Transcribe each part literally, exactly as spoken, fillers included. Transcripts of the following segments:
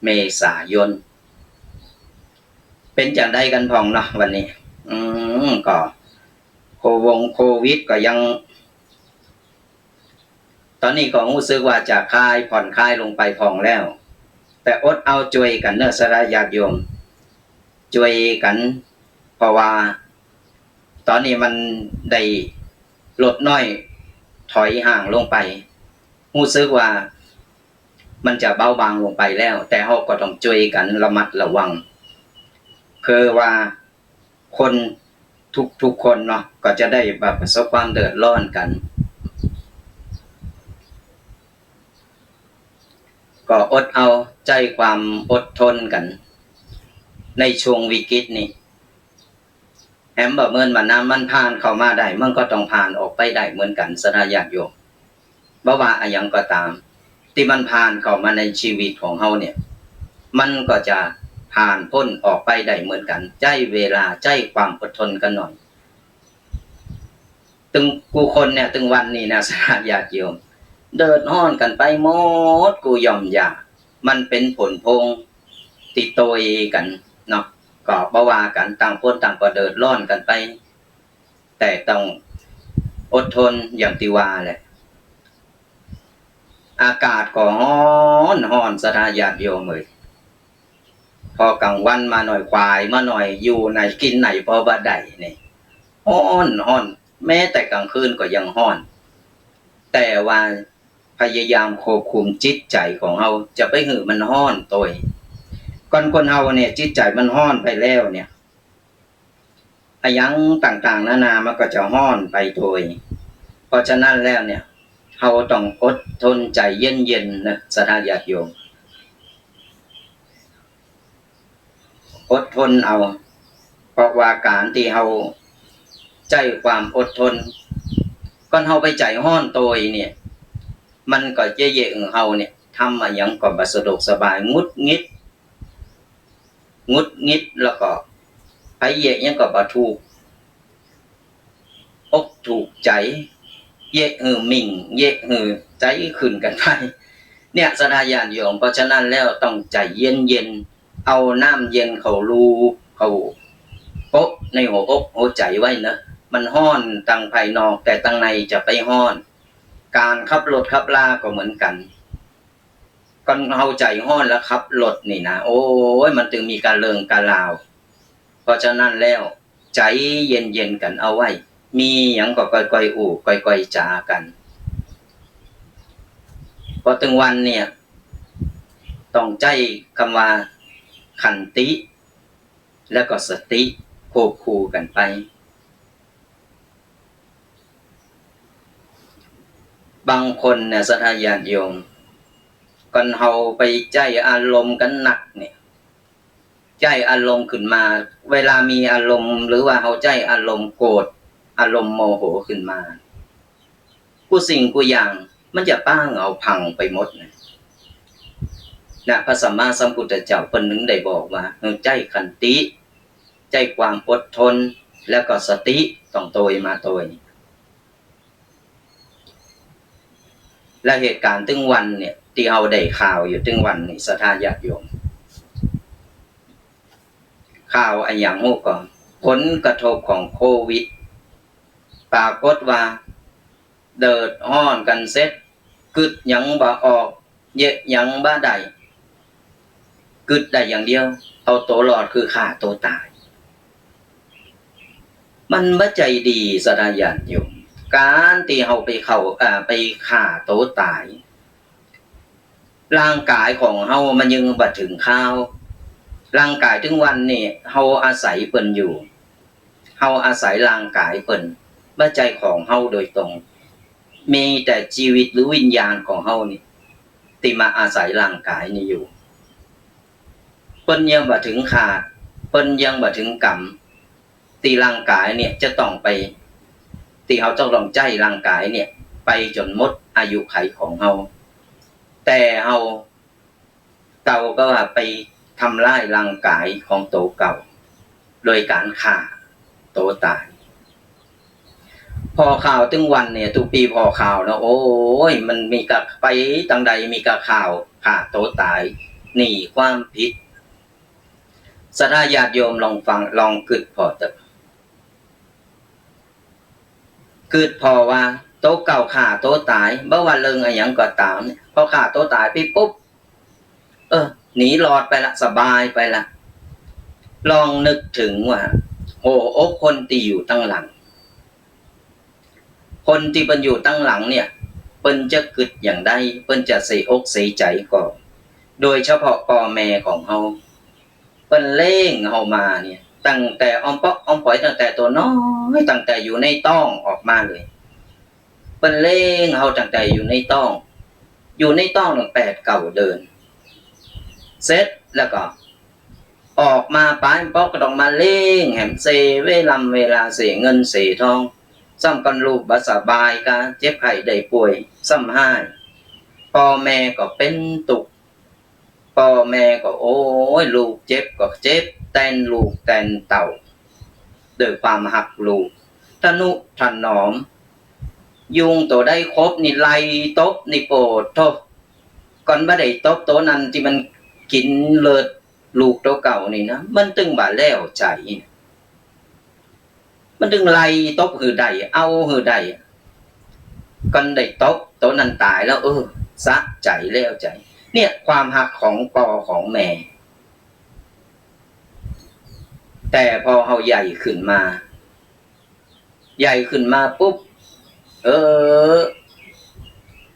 เมษายน เป๋นจั่งใดกั๋นพ่องเนาะวันนี้ อืม ก็โควงโควิดก็ยัง ต๋อนนี้ก็ฮู้สึกว่าจะคลาย ผ่อนคลายลงไปพ่องแล้ว แต่อดเอา จ้วยกั๋นเนาะ ศรัทธาญาติโยม จ้วยกั๋น เพราะว่าต๋อนนี้มันได้ลดน้อยถอยห่างลงไป ฮู้สึกว่ามันจะเบาบางลงไปแล้ว แต่เฮาก็ต้องจ้วยกั๋นระมัดระวัง คือว่า คนทุกๆ คนเนาะ ก็จะได้บ่ประสบความเดือดร้อนกั๋น ก็อดเอา ใจ๊ความอดทนกั๋น ในช่วงวิกฤตนี้ แหมบ่เหมือนว่าน้ำมันผ่านเข้ามาได้ มันก็ต้องผ่านออกไปได้เหมือนกั๋น ศรัทธาญาติโยม บ่ว่าอะหยังก็ต๋าม ตี้มันผ่านเข้ามาในชีวิตของเฮาเนี่ย มันก็จะผ่านป๊นออกไปได้เหมือนกั๋น ใจ๊เวลา ใจ๊ความอดทนกั๋นหน่อย ตึงกู้คนเนี่ย ตึงวันนี้นะ ศรัทธาญาติโยม เดือดร้อนกั๋นไปหมดกู้หย่อมหญ้า มันเป๋นผลพวงติดโตยกั๋นเนาะ ก็บ่ว่ากั๋น ต่างคนต่างก็เดือดร้อนกั๋นไป แต่ต้องอดทนอย่างตี้ว่าแหละ อากาศก็ฮ้อนฮ้อน ศรัทธาญาติโยมเอ๋ย พอกลางวันมาหน่อย ขวายมาหน่อย อยู่ไหนกิ๋นไหนปอบ่ได้นี่ ฮ้อนฮ้อน แม้แต่กลางคืนก็ยังฮ้อน แต่ว่าพยายามควบคุมจิตใจ๋ของเฮา จะไปหื้อมันฮ้อนโตย ก่อนคนเฮาเนี่ย จิตใจ๋มันฮ้อนไปแล้วเนี่ย อะหยังต่างๆ นานา มันก็จะฮ้อนไปโตย เพราะฉะนั้นแล้วเนี่ย เฮาต้องอดทนใจ๋เย็นๆ นะ ศรัทธาญาติโยม อดทนเอา เพราะว่าก๋านตี้เฮาใจ๊ความอดทน ก่อนเฮาไปใจ๋ฮ้อนโตยเนี่ย มันก็จะเยียะหื้อเฮาเนี่ย ทำอะหยังก็บ่สะดวกสบาย หงุดหงิด หงุดหงิด แล้วก็ไปเยียะหยังก็บ่ถูกอกถูกใจ๋ เยียะหื้อหมิ่ง เยียะหื้อใจ๋ขึ้นกั๋นไป เนี่ย ศรัทธาญาติโยม เพราะฉะนั้นแล้วต้องใจ๋เย็นๆ เอาน้ำเย็นเข้าลูบ เข้าโปะในหัวอกหัวใจ๋ไว้เนาะ มันฮ้อนตังภายนอก แต่ตังในจะไปฮ้อน ก๋านขับรถขับราก็เหมือนกั๋น ก่อนเฮาใจ๋ฮ้อนแล้วขับรถนี่นะ โอ๊ย มันตึงมีกาเรื่องการาว เพราะฉะนั้นแล้ว ใจ๋เย็นๆ กั๋นเอาไว้ มีหยังก็ก่อยๆ อู้ ก่อยๆ จ๋ากั๋น เพราะตึงวันเนี่ย ต้องใจ๊กำว่าขันติ แล้วก็สติควบคู่กั๋นไป บางคนเนี่ย ศรัทธาญาติโยม ก่อนเฮาไปใจ๊อารมณ์กั๋นนักเนี่ย ใจ๊อารมณ์ขึ้นมา เวลามีอารมณ์ หรือว่าเฮาใจ๊อารมณ์โกรธ อารมณ์โมโหขึ้นมา กู้สิ่งกู้อย่างมันจะป๊างเอาพังไปหมดนะ นะ พระสัมมาสัมพุทธเจ้าเปิ้นถึงได้บอกว่า หื้อใจ๊ขันติ ใจ๊ความอดทน แล้วก็สติต้องโตยมาโตย และเหตุก๋ารณ์ตึงวันเนี่ย ตี้เฮาได้ข่าวอยู่ตึงวันนี่ ศรัทธาญาติโยม ข่าวอะหยังฮู้ก่อ ผลกระทบของโควิด ปรากฏว่าเดือดฮ้อนกั๋นเสร็จ กึ๊ดหยังบ่ออก เยียะหยังบ่ได้ กึ๊ดได้อย่างเดียว เอาตั๋วรอดคือฆ่าตั๋วต๋าย มันบ่ใจ้ดี ศรัทธาญาติโยม ก๋านตี้เฮาไปเข้า อ่า ไปฆ่าตั๋วต๋าย ร่างก๋ายของเฮามันยังบ่เถิงคราว ร่างก๋ายตึงวันนี่เฮาอาศัยเปิ้นอยู่ เฮาอาศัยร่างก๋ายเปิ้น บ่ใจ้ของเฮาโดยตรง มีแต่จีวิตหรือวิญญาณของเฮานี่ ตี้มาอาศัยร่างก๋ายนี่อยู่ เปิ้นยังบ่เถิงขาด เปิ้นยังบ่เถิงก๋ำ ตี้ร่างก๋ายเนี่ยจะต้องไป ตี้เฮาจะต้องใจ๊ร่างก๋ายเนี่ยไปจ๋นหมดอายุขัยของเฮา แต่เฮา เก่าก็ว่าไปทำร้ายร่างก๋ายของตั๋วเก่า โดยก๋านฆ่าตั๋วต๋าย ผ่อข่าวตึงวันเนี่ย ตุ๊กปีผ่อข่าวนะ โอ๊ย มันมีกะ ไปตางใดมีกะข่าวฆ่าตั๋วต๋าย หนีความผิด ศรัทธาญาติโยมลองฟัง ลองกึ๊ดผ่อเต๊อะ กึ๊ดผ่อว่า โตเก่าฆ่าโตต๋าย บ่ว่าเรื่องอะหยังก็ต๋ามเนี่ย พอฆ่าโตต๋ายไปปุ๊บ เออ หนีรอดไปละ สบายไปละ ลองนึกเถิงว่า หัวอกคนตี้อยู่ตังหลัง คนตี้เปิ้นอยู่ตังหลังเนี่ย เปิ้นจะกึ๊ดอย่างใด เปิ้นจะเสียอกเสียใจ๋ก่อ โดยเฉพาะป้อแม่ของเฮา เปิ้นเลี้ยงเฮามาเนี่ย ตั้งแต่อ้อมป๊อกอ้อมป๋อย ตั้งแต่ตั๋วน้อย ตั้งแต่อยู่ในต๊องออกมาเลย เปิ้นเลี้ยงเฮาตั้งแต่อยู่ในต๊อง อยู่ในต๊องตั้งแปดเก้าเดือน เสร็จแล้วก็ออกมา ปายป๊อกก็ต้องมาเลี้ยงแหม เสียเวลา เวลา เสียเงินเสียทอง ซ้ำก่อนลูกบ่สบายกา เจ็บไข้ได้ป่วย ซ้ำฮ้าย ป้อแม่ก็เป๋นตุ๊ก ป้อแม่ก็ โอ๊ย ลูกเจ็บก็เจ็บแตนลูกแตนเต้า ด้วยความฮักลูก ทะนุถนอม ยุงตั๋วใดขบนี่ไล่ตบนี่ โปดโธ่ ก่อนบ่ได้ตบตั๋วนั้นตี้มันกิ๋นเลือดลูกตั๋วเก่านี่นะ มันตึงบ่าแล้วใจ๋ มันตึงไล่ตบหื้อได้ เอาหื้อได้ ก่อนได้ตบตั๋วนั้นต๋ายแล้ว เออ สะใจ๋แล้วใจ๋ เนี่ย ความฮักของป้อของแม่ แต่พอเฮาใหญ่ขึ้นมา ใหญ่ขึ้นมาปุ๊บ เออ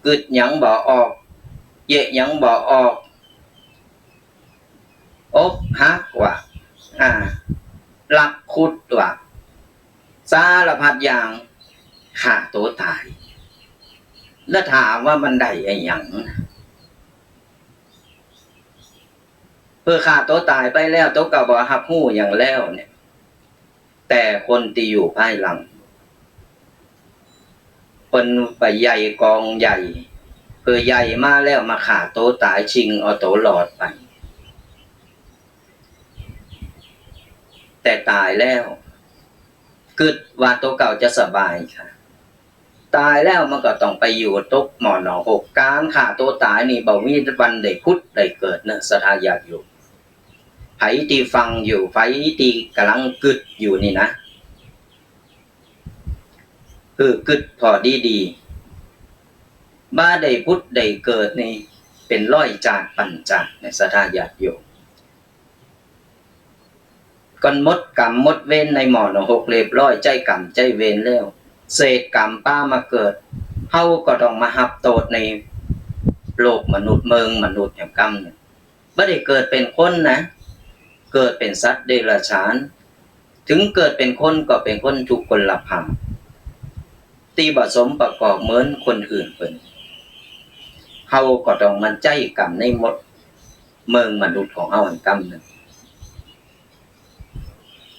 กึ๊ดหยังบ่ออก เยียะหยังบ่ออก อกหักว่ะ อ่า ลักขุดว่ะ สารพัดอย่าง ฆ่าตั๋วต๋าย แล้วถามว่ามันได้อะหยัง เปื้อฆ่าตั๋วต๋ายไปแล้ว ตั๋วก็บ่ฮับฮู้หยังแล้วเนี่ย แต่คนตี้อยู่ภายหลัง เปิ้นไปใหญ่กองใหญ่ เปื้อใหญ่มาแล้วมาฆ่าตั๋วต๋าย ชิงเอาตั๋วรอดไป แต่ต๋ายแล้ว กึ๊ดว่าตั๋วเก่าจะสบายกา ต๋ายแล้วมันก็ต้องไปอยู่ตกหม่อหนองหก ก๋านฆ่าตั๋วต๋ายนี่บ่มีวันได้ผุดได้เกิดเนาะ ศรัทธาญาติโยม ใผตี้ฟังอยู่ ใผตี้ก่ำลังกึ๊ดอยู่นี่นะ คือกึ๊ดผ่อดีๆ บ่ได้ผุดได้เกิดนี่เป๋นร้อยจาติปันจาตินะ ศรัทธาญาติโยม ก่อนหมดก๋รรมหมดเวรในหม่อหนองหกเรียบร้อย ใจ๊ก๋รรมใจ๊เวรแล้ว เศษก๋รรมปามาเกิด เฮาก็ต้องมาฮับโต้ษในโลกมนุษย์ เมืองมนุษย์แหมกำนึ่ง บ่ได้เกิดเป๋นคนนะ เกิดเป๋นสัตว์เดรัจฉาน เถิงเกิดเป๋นคนก็เป๋นคนทุกคนละภาพ ตี้บ่สมประกอบเหมือนคนอื่นเปิ้น เฮาก็ต้องมาใจ๊ก๋รรมในหมดเมืองมนุษย์ของเฮาแหมกำนึ่ง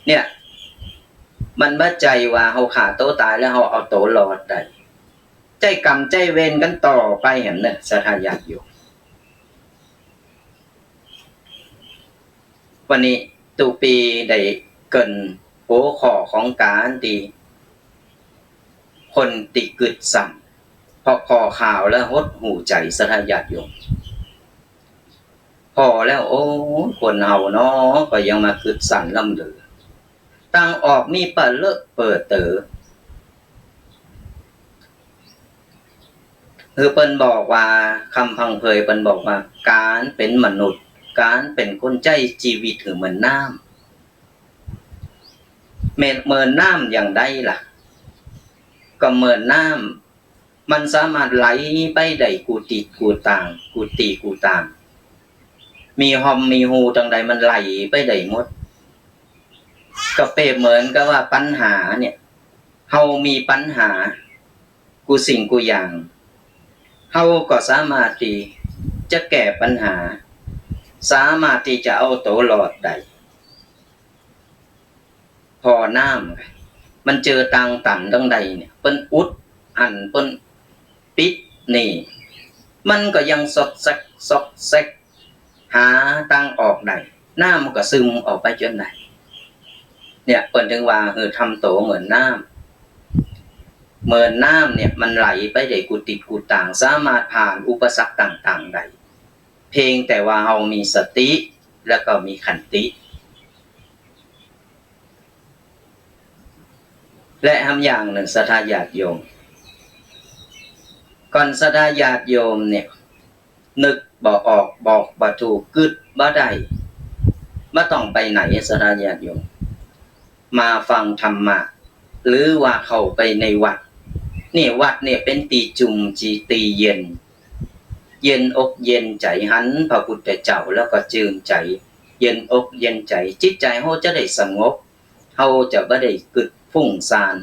เนี่ย มันบ่ใจ้ว่าเฮาฆ่าตั๋วต๋ายแล้วเฮาเอาตั๋วรอดได้ ใจ๊ก๋รรมใจ๊เวรกั๋นต่อไปแหมเนาะ ศรัทธาญาติโยม วันนี้ตุ๊ปี๋ได้เกริ่นหัวข้อของก๋านตี้คนตี้กึ๊ดสั่น เพราะผ่อข่าวแล้วหดหู่ใจ๋ ศรัทธาญาติโยม ผ่อแล้ว โอ้ คนเฮาเนาะ ก็ยังมากึ๊ดสั่นล้ำเหลือ ตางออกมีปะเลอะเปอเต๋อ คือเปิ้นบอกว่า คำพังเพยเปิ้นบอกว่า ก๋านเป๋นมนุษย์ ก๋านเป๋นคนใจ๊จีวิตหื้อเหมือนน้ำ เหมือน เหมือนน้ำอย่างใดล่ะ ก็เหมือนน้ำ มันสามารถไหลไปได้กู้ตี้กู้ตาง กู้ตี้กู้ตาง มีฮ่อมมีฮูตังใดมันไหลไปได้หมด ก็เปรียบเหมือนกับว่าปัญหาเนี่ย เฮามีปัญหากู้สิ่งกู้อย่าง เฮาก็สามารถตี้จะแก้ปัญหา สามารถตี้จะเอาตั๋วรอดได้ ผ่อน้ำ มันเจอตางตันตังใดเนี่ย เปิ้นอุดหั้น เปิ้นปิดนี่ มันก็ยังซอกแซก ซอกแซก หาตางออกได้ น้ำมันก็ซึมออกไปจ๋นได้ เนี่ย เปิ้นถึงว่า เออ ทำตั๋วเหมือนน้ำ เหมือนน้ำเนี่ย มันไหลไปได้กู้ตี้กู้ตาง สามารถผ่านอุปสรรคต่างๆ ได้ เพียงแต่ว่าเฮามีสติ แล้วก็มีขันติ และแหมอย่างนึ่งศรัทธาญาติโยม ก่อนศรัทธาญาติโยมเนี่ย นึกบ่ออก บอกบ่ถูก กึ๊ดบ่ได้ บ่ต้องไปไหน ศรัทธาญาติโยม มาฟังธรรมะ หรือว่าเข้าไปในวัด เนี่ย วัดเนี่ยเป๋นตี้จุ่มตี้เย็น เย็นอกเย็นใจ๋ หันพระพุทธเจ้าแล้วก็จื้นใจ๋ เย็นอกเย็นใจ๋ จิตใจ๋เฮาจะได้สงบ เฮาจะบ่ได้กึ๊ดฟุ้งซ่าน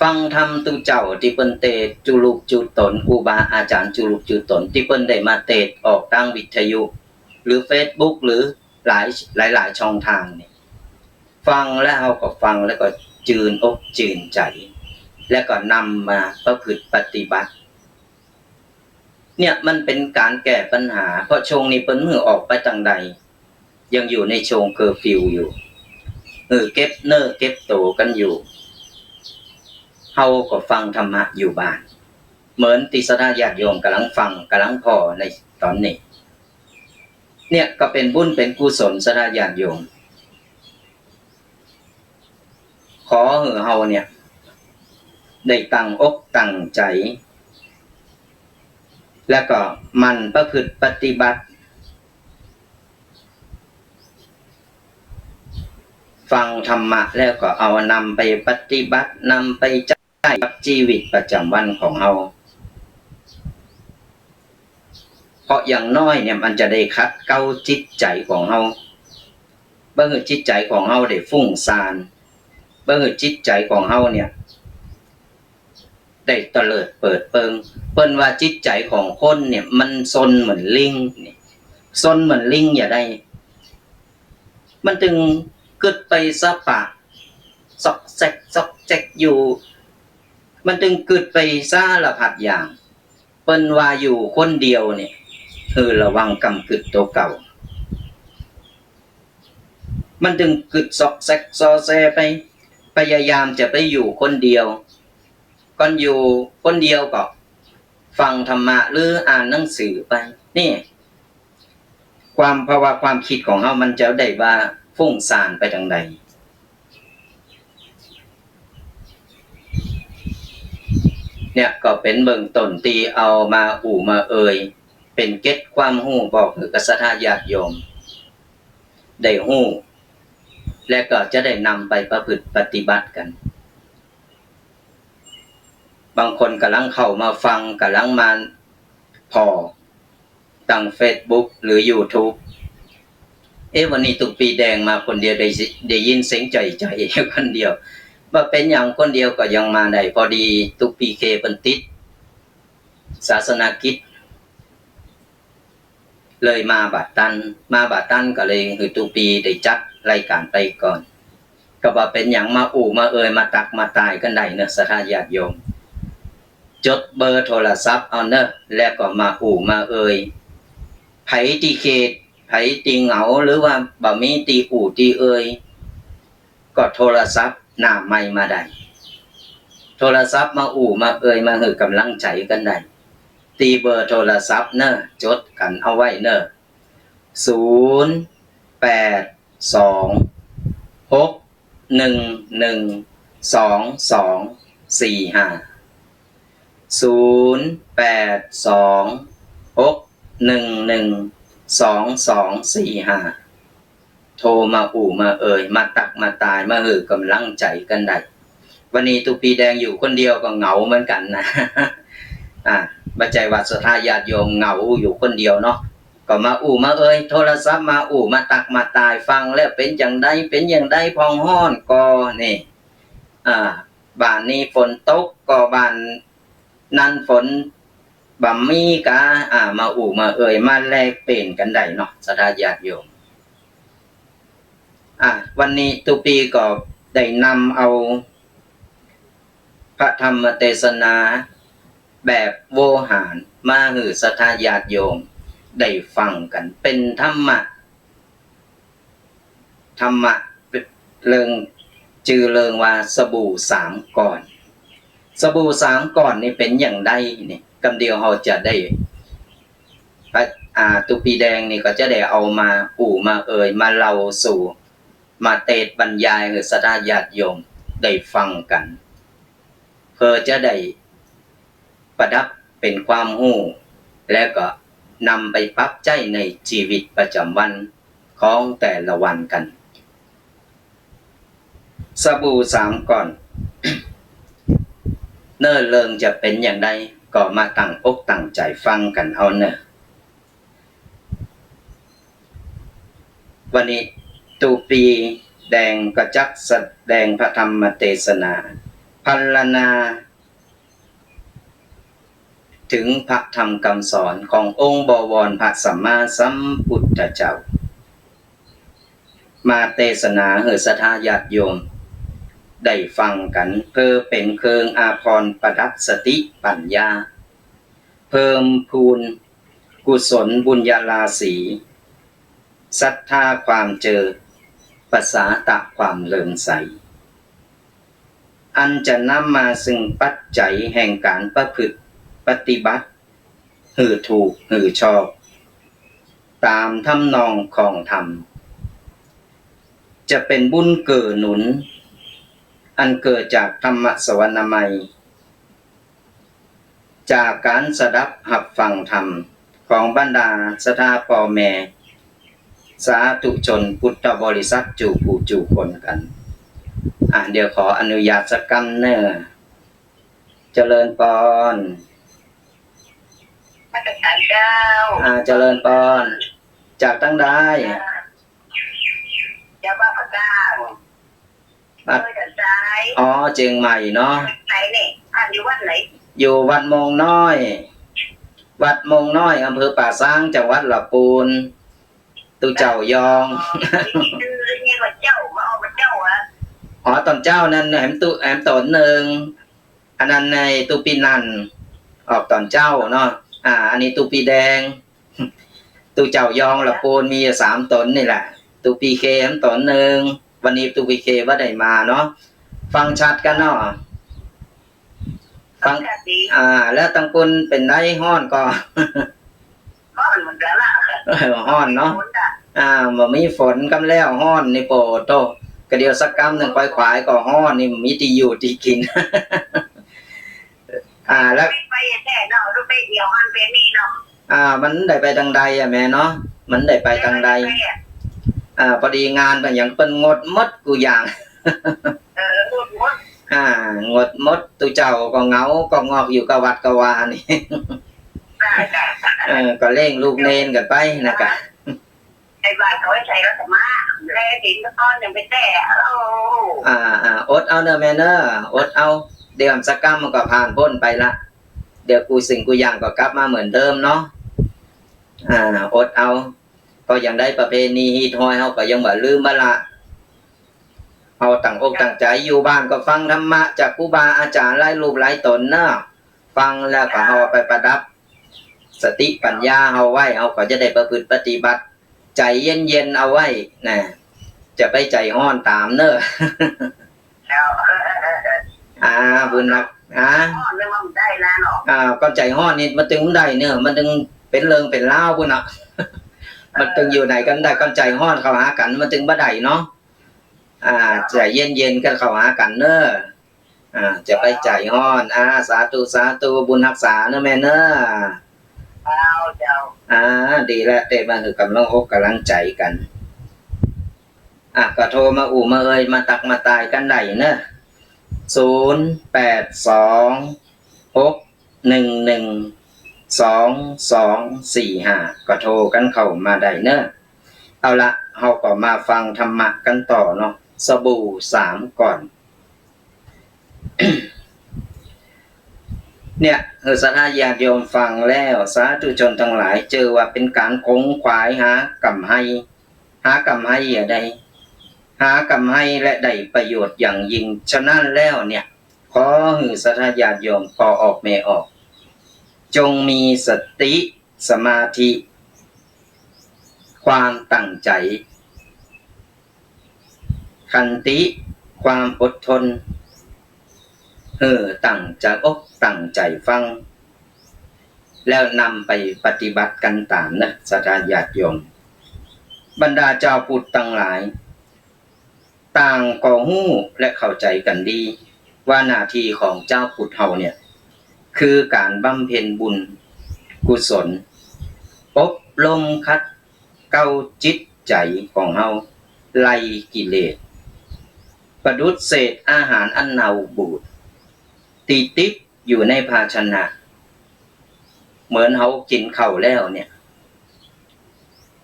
ฟังธรรมตุ๊เจ้าตี้เปิ้นเตสน์จุลูกจุต๋น ครูบาอาจ๋ารย์จุลูกจุต๋น ตี้เปิ้นได้มาเตสน์ออกตางวิทยุ หรือเฟซบุ๊ก หรือหลาย หลายๆ ช่องทางเนี่ย ฟังแล้วเฮาก็ฟังแล้วก็จื้นอกจื้นใจ๋ แล้วก็นำมาประพฤติปฏิบัติ เนี่ยมันเป๋นก๋านแก้ปัญหา เพราะช่วงนี้เปิ้นบ่หื้อออกไปตางใด ยังอยู่ในช่วงเคอร์ฟิวอยู่ เออ เก็บเนื้อเก็บตั๋วกั๋นอยู่ เฮาก็ฟังธรรมะอยู่บ้าน เหมือนตี้ศรัทธาญาติโยมก่ำลังฟัง ก่ำลังผ่อในต๋อนนี้ เนี่ยก็เป๋นบุญเป๋นกุศลศรัทธาญาติโยม ขอหื้อเฮาเนี่ย ได้ตั้งอกตั้งใจ๋ แล้วก็หมั่นประพฤติปฏิบัติ ฟังธรรมะแล้วก็เอานำไปปฏิบัติ นำไปใจ๊ กับจีวิตประจ๋ำวันของเฮา เพราะอย่างน้อยเนี่ยมันจะได้ขัดเกลาจิตใจ๋ของเฮา บ่หื้อจิตใจ๋ของเฮาได้ฟุ้งซ่าน บ่หื้อจิตใจ๋ของเฮาเนี่ย ได้เตลิดเปิดเปิง เปิ้นว่าจิตใจ๋ของคนเนี่ยมันซนเหมือนลิงเนี่ย ซนเหมือนลิงอย่าได้ มันตึงกึ๊ดไปสะปะ ซอกแซกซอกแซกอยู่ มันตึงกึ๊ดไปสารพัดอย่าง เปิ้นว่าอยู่คนเดียวเนี่ย หื้อระวังกำกึ๊ดตั๋วเก่า มันตึงกึ๊ดซอกแซกซอแซไป พยายามจะไปอยู่คนเดียว ก่อนอยู่คนเดียวก็ฟังธรรมะหรืออ่านหนังสือไป นี่ ความ เพราะว่าความกึ๊ดของเฮามันจะได้ว่าฟุ้งซ่านไปตางใด เนี่ยก็เป๋นเบื้องต้นตี้เอามาอู้มาเอ่ย เป๋นเกร็ดความฮู้บอกหื้อกับศรัทธาญาติโยมได้ฮู้ และก็จะได้นำไปประพฤติปฏิบัติกั๋น บางคนก่ำลังเข้ามาฟัง ก่ำลังมาผ่อตางเฟซบุ๊กหรือยูทูบ เอ๊ะ วันนี้ตุ๊ปีแดงมาคนเดียว ได้ ได้ยินเสียงจ่อยๆ อยู่คนเดียว บ่าเป๋นหยัง คนเดียวก็ยังมาได้ พอดีตุ๊ปีเคเปิ้นติดศาสนกิจ เลยมาบ่ตัน มาบ่ตันก็เลยหื้อตุ๊ปีได้จัดรายก๋านไปก่อน ก็บ่าเป๋นหยัง มาอู้มาเอ่ย มาตักมาตายกั๋นได้เนาะ ศรัทธาญาติโยม จดเบอร์โทรศัพท์เอาเนาะ แล้วก็มาอู้มาเอ่ย ใผตี้เขด ใผตี้เหงา หรือว่าบ่มีตี้อู้ตี้เอ่ย ก็โทรศัพท์หน้าไมค์มาได้ โทรศัพท์มาอู้มาเอ่ย มาหื้อกำลังใจ๋กั๋นได้ ตี้เบอร์โทรศัพท์เนาะ จดกั๋นเอาไว้เนาะ ศูนย์ แปด สอง หก หนึ่ง หนึ่ง สอง สอง สี่ ห้า ศูนย์ แปด สอง หก หนึ่ง หนึ่ง สอง สอง สี่ ห้า โทรมาอู้มาเอ่ย มาตักมาตาย มาหื้อกำลังใจ๋กั๋นได้ วันนี้ตุ๊ปีแดงอยู่คนเดียวก็เหงาเหมือนกั๋นนะ อ่า บ่ใจ้ว่าศรัทธาญาติโยมเหงาอยู่คนเดียวเนาะ ก็มาอู้มาเอ่ย โทรศัพท์มาอู้มาตักมาตาย ฟังแล้วเป๋นจั่งใด เป๋นอย่างใด ผ่องฮ้อนก่อ นี่ อ่า บ้านนี้ฝนตกก่อ บ้านนั้นฝนบ่มีก่า อ่า มาอู้มาเอ่ย มาแลกเปลี่ยนกั๋นได้เนาะ ศรัทธาญาติโยม อ่า วันนี้ตุ๊ปีก็ได้นำเอาพระธรรมเตสนาแบบโวหารมาหื้อศรัทธาญาติโยมได้ฟังกั๋น เป๋นธรรมะ ธรรมะเรื่อง จื้อเรื่องว่าสบู่สามก้อน สบู่สามก้อนนี่เป๋นอย่างใดนี่ กำเดียวเฮาจะได้ พระ อ่า ตุ๊ปีแดงนี่ก็จะได้เอามาอู้มาเอ่ยมาเล่าสู่ มาเตสน์บรรยายหื้อศรัทธาญาติโยมได้ฟังกั๋น เพื่อจะได้ประดับเป๋นความฮู้ และก็นำไปปรับใจ๊ในจีวิตประจ๋ำวันของแต่ละวันกั๋น สบู่สามก้อน เนื้อเรื่องจะเป๋นอย่างใด ก็มาตั้งอกตั้งใจ๋ฟังกั๋นเอาเน่อ วันนี้ตุ๊ปีแดงก็จักแสดงพระธรรมเตสนา พรรณนา เถิงพระธรรมกำสอนขององค์บวรพระสัมมาสัมพุทธเจ้า มาเตสนาหื้อศรัทธาญาติโยมได้ฟังกั๋น เพื่อเป๋นเครื่องอาภรณ์ประดับสติปัญญา เพิ่มพูนกุศลบุญญาราศี ศรัทธาความเจิอ ปสาทะความเลื่อมใส อันจะนำมาซึ่งปัจจัยแห่งก๋านประพฤติปฏิบัติ หื้อถูกหื้อชอบ ต๋ามทำนองของธรรม จะเป๋นบุญเกื้อหนุน อันเกิดจากธรรมสวนามัย จากก๋านสดับฮับฟังธรรมของบรรดาศรัทธาป้อแม่ สาธุชนพุทธบริษัทจู๋ผู้จู๋คนกั๋น อ่ะ เดี๋ยวขออนุญาตสักกำเน่อ เจริญปอน นมัสก๋านเจ้า อ่า เจริญปอน จากตังใด อ่า จากบ้านพระเจ้า วัด เออ จากสาย อ๋อ เจียงใหม่เนาะ ไหนเนี่ย อ่า อยู่วัดไหน อยู่วัดโมงน้อย วัดโมงน้อย อำเภอป่าซาง จังหวัดละปูน ตุ๊เจ้ายอง อ๋อ นี่คือเรียกว่าเจ้า มาออกมาเจ้าอะ อ๋อ ต๋อนเจ๊านั้นแหมตุ๊ แหมต๋นนึ่ง อันนั้นในตุ๊ปีนัน ออกต๋อนเจ๊าเนาะ อ่า อันนี้ตุ๊ปีแดง ตุ๊เจ้ายองละปูนมีอยู่สามต๋นนี่แหละ ตุ๊ปีเคแหมต๋นนึ่ง วันนี้ตุ๊ปีเคบ่ได้มาเนาะ ฟังชัดกั๋นเนาะ ฟัง ฟังชัดดี อ่า แล้วตังปูนเป๋นใด ฮ้อนก่อ ฮ้อนเหมือนกั๋นล่ะ เออ ฮ้อนเนาะ ฝนอะ อ่า บ่มีฝนกำแล้วฮ้อนนี่ โปะโต้ กะเดี๋ยวสักกำนึ่ง ควายๆ ก็ฮ้อนนี่ มีตี้อยู่ตี้กิ๋น อ่า แล้ว ไปแท้เนาะ ลูกไปเดียวอันเป็นนี่เนาะ อ่า มันได้ไปตังใดอะแม่เนาะ มันได้ไปตังใด ไปอะ อ่า ปอดีงานเปิ้นหยังเปิ้นงดหมดกู้อย่าง เออ งดหมด อ่า งดหมด ตุ๊เจ้าก็เหงา ก็งอกอยู่กับวัดกับวานี่ ได้ ได้ เออ ก็เล่งลูกเณรกั๋นไปนะกะ ใส่บาตรเขาไว้ใส่แล้วก็มา แลศีลก็ตอนยังไปแต้ โอ้ อ่า อ่า อดเอาเน่อแม่เน่อ อดเอา เดี๋ยวสักกำมันก็ผ่านป๊นไปละ เดี๋ยวกู้สิ่งกู้อย่างก็กลับมาเหมือนเดิมเนาะ อ่า อดเอา ก็ยังได้ประเพณีฮีตฮอยเฮาก็ยังบ่ลืมบ่ละ เฮาตั้งอกตั้งใจ๋ อยู่บ้านก็ฟังธรรมะจากครูบาอาจ๋ารย์หลายรูปหลายต๋นเนาะ ฟังแล้วก็เฮาไปประดับสติปัญญาเฮาไว้ เฮาก็จะได้ประพฤติปฏิบัติ ใจ๋เย็นๆ เอาไว้นะ จะไปใจ๋ฮ้อนต๋ามเน่อ เจ้า อ่า บุญฮัก ฮะ ฮ้อนเลยว่ามันได้แล้วเนาะ อ่า ก้อนใจ๋ฮ้อนนี่มันตึงบ่ได้เน่อ มันตึงเป๋นเรื่องเป๋นราวปู้นเนาะ มันตึงอยู่ไหนกั๋นได้ ก้อนใจ๋ฮ้อนเข้าหากั๋นมันตึงบ่ได้เนาะ อ่า ใจ๋เย็นๆ กั๋นเข้าหากั๋นเน่อ อ่า จะไปใจ๋ฮ้อน อ่า สาธุ สาธุ บุญฮักษาเน่อแม่เน่อ เจ้า เจ้า อ่า ดีแล้ว ได้มาหื้อกำลังอกกำลังใจ๋กั๋น อ่ะ ก็โทรมาอู้มาเอ่ย มาตักมาตายกั๋นได้เน่อ ศูนย์แปดสอง หกหนึ่งหนึ่ง สองสองสี่ห้า ก็โทรกั๋นเข้ามาได้เน่อ เอาละ เฮาก็มาฟังธรรมะกั๋นต่อเนาะ สบู่สามก้อน เนี่ย หื้อศรัทธาญาติโยมฟังแล้ว สาธุชนตังหลาย เจิอว่าเป๋นก๋านขงขวายหากำไร หากำไรอะได้ หากำไรและได้ประโยชน์อย่างยิ่ง ฉะนั้นแล้วเนี่ย ขอหื้อศรัทธาญาติโยมป้อออกแม่ออก จงมีสติ สมาธิ ความตั้งใจ๋ ขันติ ความอดทน หื้อตั้งใจ๋อกตั้งใจ๋ฟัง แล้วนำไปปฏิบัติกั๋นต๋ามเน่อ ศรัทธาญาติโยม บรรดาจาวพุทธตังหลาย ต่างก็ฮู้และเข้าใจ๋กั๋นดี ว่าหน้าตี้ของจาวพุทธเฮาเนี่ย คือก๋านบำเพ็ญบุญกุศล อบรมขัดเกลาจิตใจ๋ของเฮา ไล่กิเลส ประดุจเศษอาหารอันเน่าบูด ตี้ติดอยู่ในภาชนะ เหมือนเฮากิ๋นข้าวแล้วเนี่ย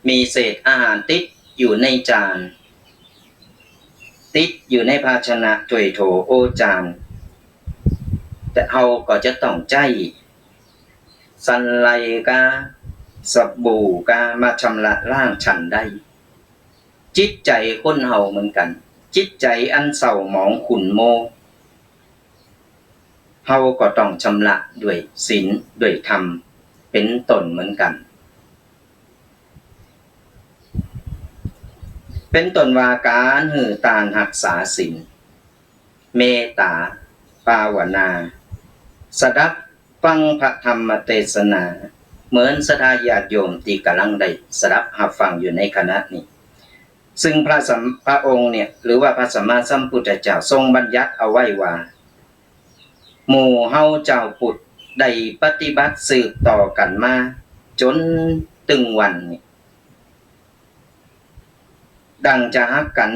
มีเศษอาหารติดอยู่ในจาน ติดอยู่ในภาชนะถ้วยโถโอจาน แต่เฮาก็จะต้องใจ๊สันไลกา สบู่กา มาชำระล้างฉันใด จิตใจ๋คนเฮาเหมือนกั๋น จิตใจ๋อันเศร้าหมองขุ่นมัว เฮาก็ต้องชำระด้วยศีลด้วยธรรม เป๋นต้นเหมือนกั๋น เป๋นต้นว่าก๋านหื้อตาน ฮักษาศีล เมตต๋า ภาวนา สดับฟังพระธรรมเตสนา เหมือนศรัทธาญาติโยมตี้ก่ำลังได้สดับฮับฟังอยู่ในขณะนี้ ซึ่งพระสัม- พระองค์เนี่ย หรือว่าพระสัมมาสัมพุทธเจ้าทรงบัญญัติเอาไว้ว่า หมู่เฮาจาวพุทธได้ปฏิบัติสืบต่อกั๋นมาจ๋นตึงวันนี้ ดั่งจะฮักกั๋น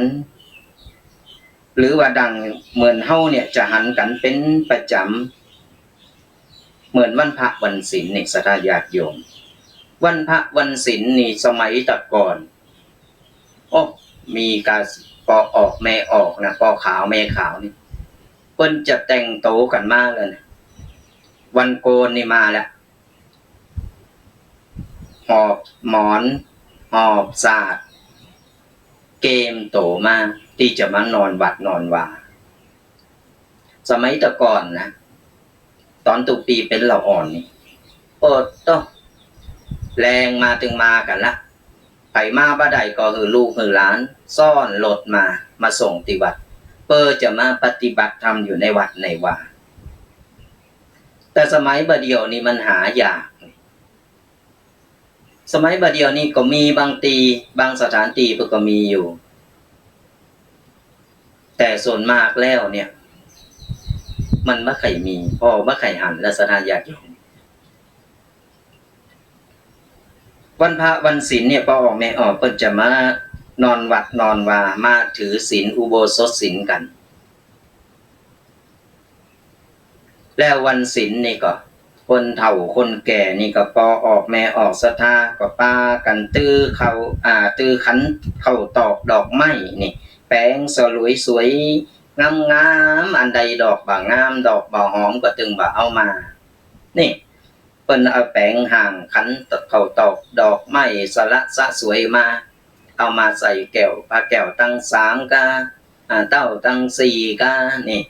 หรือว่าดั่งเหมือนเฮาเนี่ยจะหันกั๋นเป๋นประจ๋ำ เหมือนวันพระวันศีลนี่ ศรัทธาญาติโยม วันพระวันศีลนี่ สมัยแต่ก่อน โอ้ มีก๋าน ปอออกแม่ออกนะ ปอขาวแม่ขาวนี่ เปิ้นจะแต่งโต๋กั๋นมาเลยนะ วันโกนนี่มาแล้ว หอบหมอน หอบสาด เกมโต๋มา ตี้จะมานอนวัดนอนวา สมัยแต่ก่อนนะ ต๋อนตุ๊ปี้เป๋นละอ่อนนี่ โอ้โต แลงมาตึงมากั๋นละ ใผมาบ่ได้ก็หื้อลูกหื้อหลานซ้อนรถมา มาส่งตี้วัด เปื้อจะมาปฏิบัติธรรมอยู่ในวัดในวา แต่สมัยบ่าเดี่ยวนี้มันหายาก สมัยบ่าเดี่ยวนี้ก็มีบางตี้ บางสถานตี้เปิ้นก็มีอยู่ แต่ส่วนมากแล้วเนี่ย มันบ่ใค่มี ปอบ่ใค่หันแล้ว ศรัทธาญาติโยม วันพระวันศีลเนี่ย ปอออกแม่ออกเปิ้นจะมานอนวัดนอนวา มาถือศีลอุโบสถศีลกั๋น แล้ววันศีลนี่ก็ คนเฒ่าคนแก่นี่ก็ปอออกแม่ออกศรัทธาก็ปากั๋นตื้อข้าว อ่า ตื้อขันข้าวตอกดอกไม้นี่ แป๋งสลวยสวยงามๆ อันใดดอกบ่างามดอกบ่หอมก็ตึงบ่เอามา นี่ เปิ้นเอาแป๋งห่างขันข้าวตอกดอกไม้สละสะสวยมา เอามาใส่แก้ว พระแก้วตังสามกา อ่า เต้าตังสี่กา นี่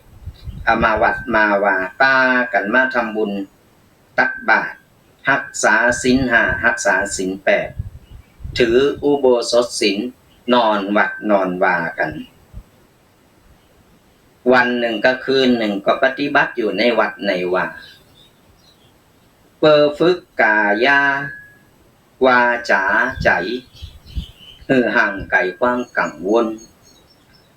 เอามาวัดมาวา ปากั๋นมาทำบุญ ตักบาตร ฮักษาศีลห้า ฮักษาศีลแปด ถืออุโบสถศีล นอนวัดนอนวากั๋น วันนึ่งกับคืนนึ่งก็ปฏิบัติอยู่ในวัดในวา เปื้อฝึกก๋ายา วาจ๋า ใจ๋ หื้อห่างไก๋ความกังวล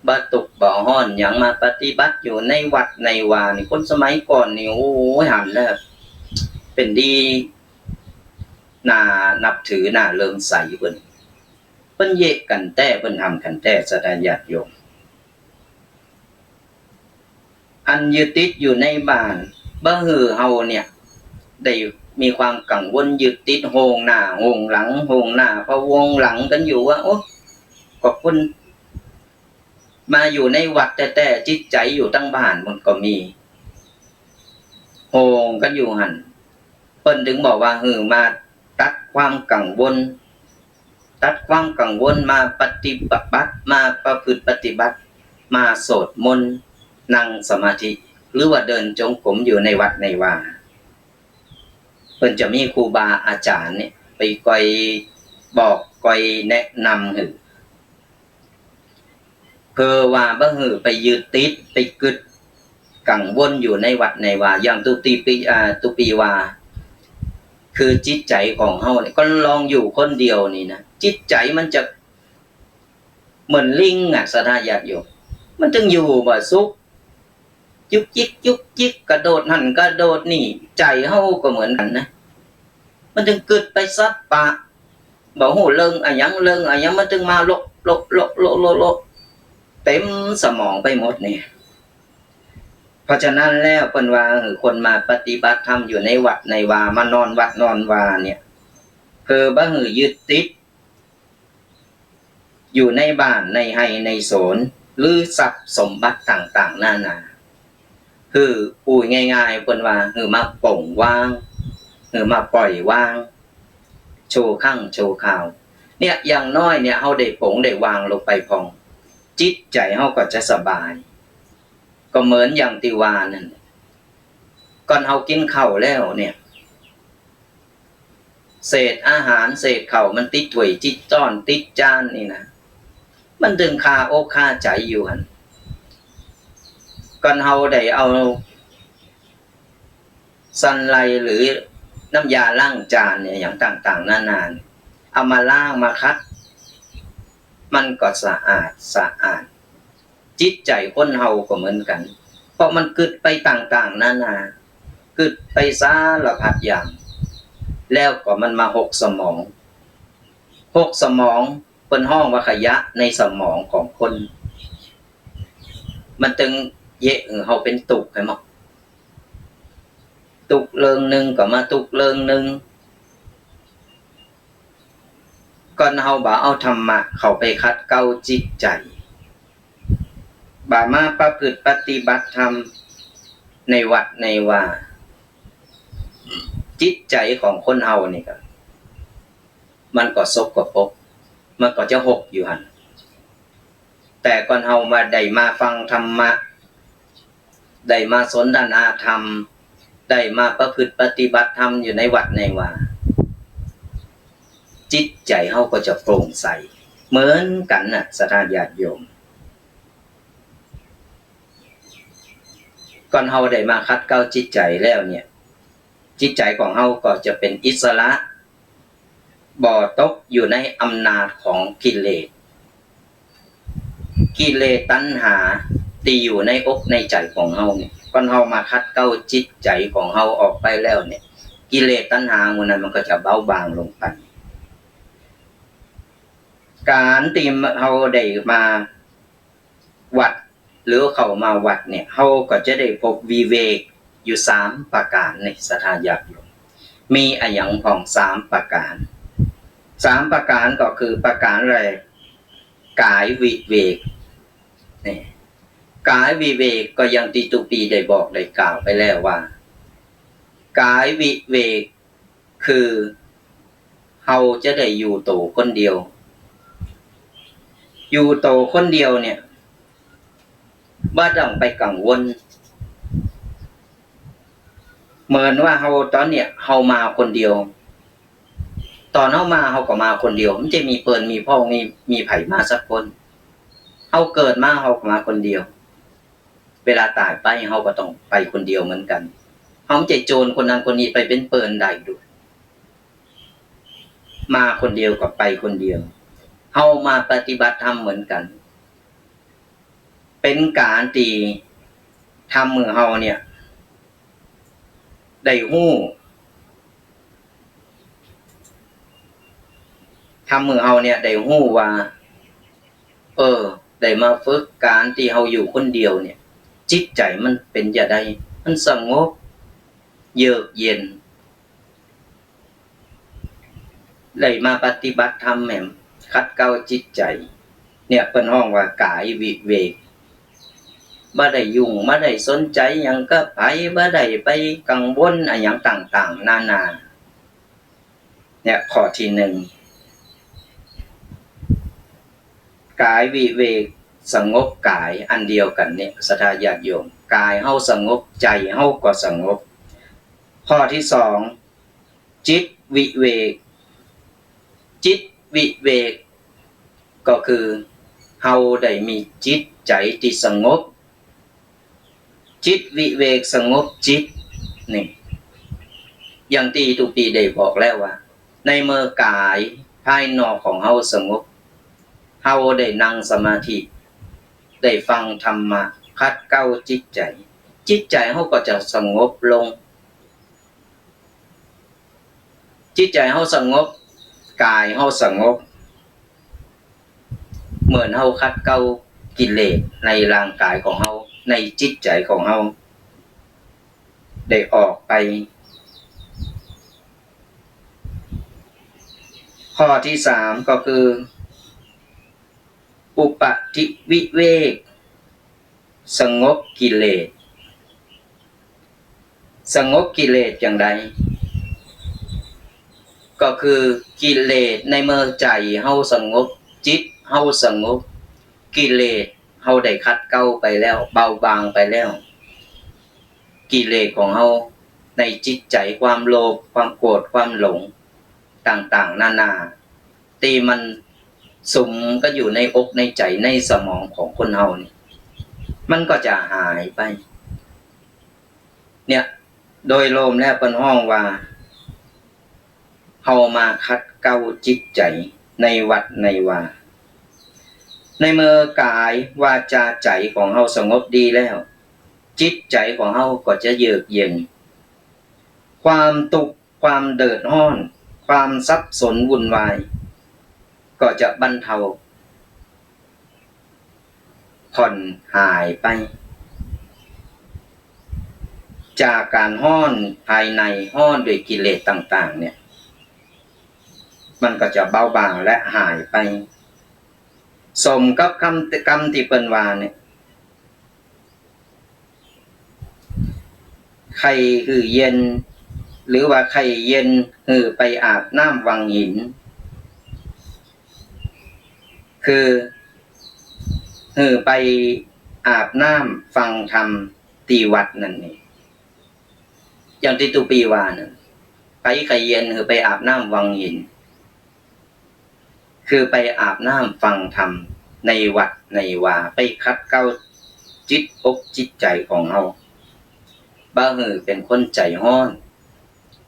บ่ตุ๊กข์บ่ฮ้อนหยัง มาปฏิบัติอยู่ในวัดในวานี่ คนสมัยก่อนนี่ โอ้ย หันแล้ว เป๋นดี น่านับถือ น่าเลื่อมใสเปิ้น เปิ้นเยียะกั๋นแต๊ เปิ้นทำกั๋นแต๊ ศรัทธาญาติโยม อันยึดติดอยู่ในบ้าน บ่หื้อเฮาเนี่ย ได้มีความกังวล ยึดติดโฮงหน้าโฮงหลัง โฮงหน้าพะวงหลังกั๋นอยู่ว่า โอ้ ก็คนมาอยู่ในวัดแต๊ๆ จิตใจ๋อยู่ตังบ้านมันก็มี โฮงกั๋นอยู่หั้น เปิ้นตึงบอกว่าหื้อมาตัดความกังวล ตัดความกังวล มาปฏิบัติ มาประพฤติปฏิบัติ มาสวดมนต์ นั่งสมาธิ หรือว่าเดินจงกรมอยู่ในวัดในวา เปิ้นจะมีครูบาอาจ๋ารย์เนี่ย ไปคอยบอกคอยแนะนำหื้อ เปื้อว่าบ่หื้อไปยึดติด ไปกึ๊ดกังวลอยู่ในวัดในวา อย่างตุ๊ปี้ อ่า ตุ๊ปี้ว่า คือจิตใจ๋ของเฮาเนี่ย ก่อนลองอยู่คนเดียวนี่นะ จิตใจ๋มันจะเหมือนลิงอะ ศรัทธาญาติโยม มันตึงอยู่บ่สุข จุกจิกจุกจิก กระโดดหั้นกระโดดนี่ ใจ๋เฮาก็เหมือนกั๋นนะ มันตึงกึ๊ดไปสัปปะ บ่ฮู้เรื่องอะหยัง เรื่องอะหยัง มันตึงมาโละ โละ โละ เต็มสมองไปหมดเนี่ย เพราะฉะนั้นแล้วเปิ้นว่า หื้อคนมาปฏิบัติธรรมอยู่ในวัดในวา มานอนวัดนอนวาเนี่ย เพื่อบ่หื้อยึดติด อยู่ในบ้านในไฮ่ในสวน หรือทรัพย์สมบัติต่างๆ นานา หื้อ อู้ง่ายๆ เปิ้นว่า หื้อมาป่งวาง หื้อมาป่อยวาง ชั่วครั้งชั่วคราว เนี่ย อย่างน้อยเนี่ย เฮาได้ป่งได้วางลงไปพ่อง จิตใจ๋เฮาก็จะสบาย ก็เหมือนอย่างตี้ว่านั่น ก่อนเฮากิ๋นข้าวแล้วเนี่ย เศษอาหารเศษข้าวมันติดถ้วยติดจ๊อนติดจานนี่นะ มันตึงคาอกคาใจ๋อยู่หั้น ก่อนเฮาได้เอาสันไลหรือน้ำยาล้างจานเนี่ย อย่างต่างๆ นานาเนี่ย เอามาล้างมาขัด มันก็สะอาดสะอาด จิตใจ๋คนเฮาก็เหมือนกั๋น เพราะมันกึ๊ดไปต่างๆ นานา กึ๊ดไปสารพัดอย่าง แล้วก็มันมาหกสมอง หกสมอง เปิ้นฮ้องว่าขยะในสมองของคน มันตึงเยียะหื้อเฮาเป๋นตุ๊กข์หั้นเนาะ ตุ๊กข์เรื่องนึ่งก็มาตุ๊กข์เรื่องนึ่ง ก่อนเฮาบ่เอาธรรมะเข้าไปขัดเกลาจิตใจ๋ บ่มาประพฤติปฏิบัติธรรมในวัดในวา จิตใจ๋ของคนเฮานี่ก็ มันก็สกปรก มันก็จะหกอยู่หั้น แต่ก่อนเฮามาได้มาฟังธรรมะ ได้มาสนทนาธรรม ได้มาประพฤติปฏิบัติธรรมอยู่ในวัดในวา จิตใจ๋เฮาก็จะโปร่งใสเหมือนกั๋นน่ะ ศรัทธาญาติโยม ก่อนเฮาได้มาขัดเกลาจิตใจ๋แล้วเนี่ย จิตใจ๋ของเฮาก็จะเป๋นอิสระ บ่ตกอยู่ในอำนาจของกิเลส กิเลสตัณหาตี้อยู่ในอกในใจ๋ของเฮาเนี่ย ก่อนเฮามาขัดเกลาจิตใจ๋ของเฮาออกไปแล้วเนี่ย กิเลสตัณหาหมู่นั้นมันก็จะเบาบางลงไป ก๋านตี้เฮาได้มา วัด หรือเข้ามาวัดเนี่ย เฮาก็จะได้พบวิเวกอยู่สามประก๋านนี่ ศรัทธาญาติโยม มีอะหยังพ่องสามประก๋าน สามประก๋านก็คือประก๋านแรก ก๋ายวิเวก นี่ ก๋ายวิเวกก็อย่างตี้ตุ๊ปีได้บอกได้กล่าวไปแล้วว่า ก๋ายวิเวก คือเฮาจะได้อยู่โตคนเดียว อยู่โตคนเดียวเนี่ย บ่ต้องไปกังวล เหมือนว่าเฮาต๋อนเนี่ย เฮามาคนเดียว ต๋อนเฮามาเฮาก็มาคนเดียว บ่ใจ้มีเปิ้นมีพ่อง มี มีใผมาสักคน เฮาเกิดมาเฮาก็มาคนเดียว เวลาต๋ายไปเฮาก็ต้องไปคนเดียวเหมือนกั๋น เฮาบ่ใจ้โจรคนนั้นคนนี้ไปเป๋นเปิ้นได้ดู มาคนเดียวก็ไปคนเดียว เฮามาปฏิบัติธรรมเหมือนกั๋น เป๋นก๋านตี้ทำหื้อเฮาเนี่ย ได้ฮู้ ทำหื้อเฮาเนี่ยได้ฮู้ว่า เออ ได้มาฝึกก๋านตี้เฮาอยู่คนเดียวเนี่ย จิตใจ๋มันเป๋นจะใด มันสงบ เยือกเย็น ได้มาปฏิบัติธรรมแหม ขัดเกลาจิตใจ๋ เนี่ยเปิ้นฮ้องว่าก๋ายวิเวก บ่ได้ยุ่ง บ่ได้สนใจ๋หยังกับใผ บ่ได้ไปกังวลอะหยังต่างๆ นานา เนี่ยข้อตี้นึ่ง ก๋ายวิเวกสงบก๋ายอันเดียวกั๋นเนี่ย ศรัทธาญาติโยม ก๋ายเฮาสงบ ใจ๋เฮาก็สงบ ข้อตี้สอง จิตวิเวก จิตวิเวก ก็คือเฮาได้มีจิตใจ๋ตี้สงบ จิตวิเวกสงบจิต นี่ อย่างตี้ตุ๊ปี้ได้บอกแล้วว่า ในเมื่อกายภายนอกของเฮาสงบ เฮาได้นั่งสมาธิ ได้ฟังธรรมะ ขัดเกลาจิตใจ๋ จิตใจ๋เฮาก็จะสงบลง จิตใจ๋เฮาสงบ กายเฮาสงบ เหมือนเฮาขัดเกลากิเลสในร่างกายของเฮา ในจิตใจ๋ของเฮา ได้ออกไป ข้อตี้สามก็คือ อุปาทิวิเวก สงบกิเลส สงบกิเลสอย่างใด ก็คือกิเลสในเมื่อใจ๋เฮาสงบ จิตเฮาสงบ กิเลสเฮาได้ขัดเกลาไปแล้ว เบาบางไปแล้ว กิเลสของเฮาในจิตใจ๋ ความโลภ ความโกรธ ความหลง ต่างๆ นานา ตี้มันสุมกั๋นอยู่ในอกในใจ๋ ในสมองของคนเฮานี่ มันก็จะหายไป เนี่ย โดยรวมแล้วเปิ้นฮ้องว่า เฮามาขัดเกลาจิตใจ๋ในวัดในวา ในเมื่อกายวาจาใจ๋ของเฮาสงบดีแล้ว จิตใจ๋ของเฮาก็จะเยือกเย็น ความตุ๊กข์ ความเดือดฮ้อน ความสับสนวุ่นวาย ก็จะบรรเทา ผ่อนหายไป จากก๋านฮ้อนภายใน ฮ้อนด้วยกิเลสต่างๆ เนี่ย มันก็จะเบาบางและหายไป สมกับกำ กำตี้เปิ้นว่าเนี่ย ใค่หื้อเย็น หรือว่าใค่เย็นหื้อไปอาบน้ำวังหิน คือหื้อไปอาบน้ำฟังธรรมตี้วัดนั่นเอง อย่างตี้ตุ๊ปี้ว่านั่น ใผใค่เย็นหื้อไปอาบน้ำวังหิน คือไปอาบน้ำฟังธรรมในวัดในวา ไปขัดเกลาจิตอกจิตใจ๋ของเฮา บ่หื้อเป๋นคนใจ๋ฮ้อน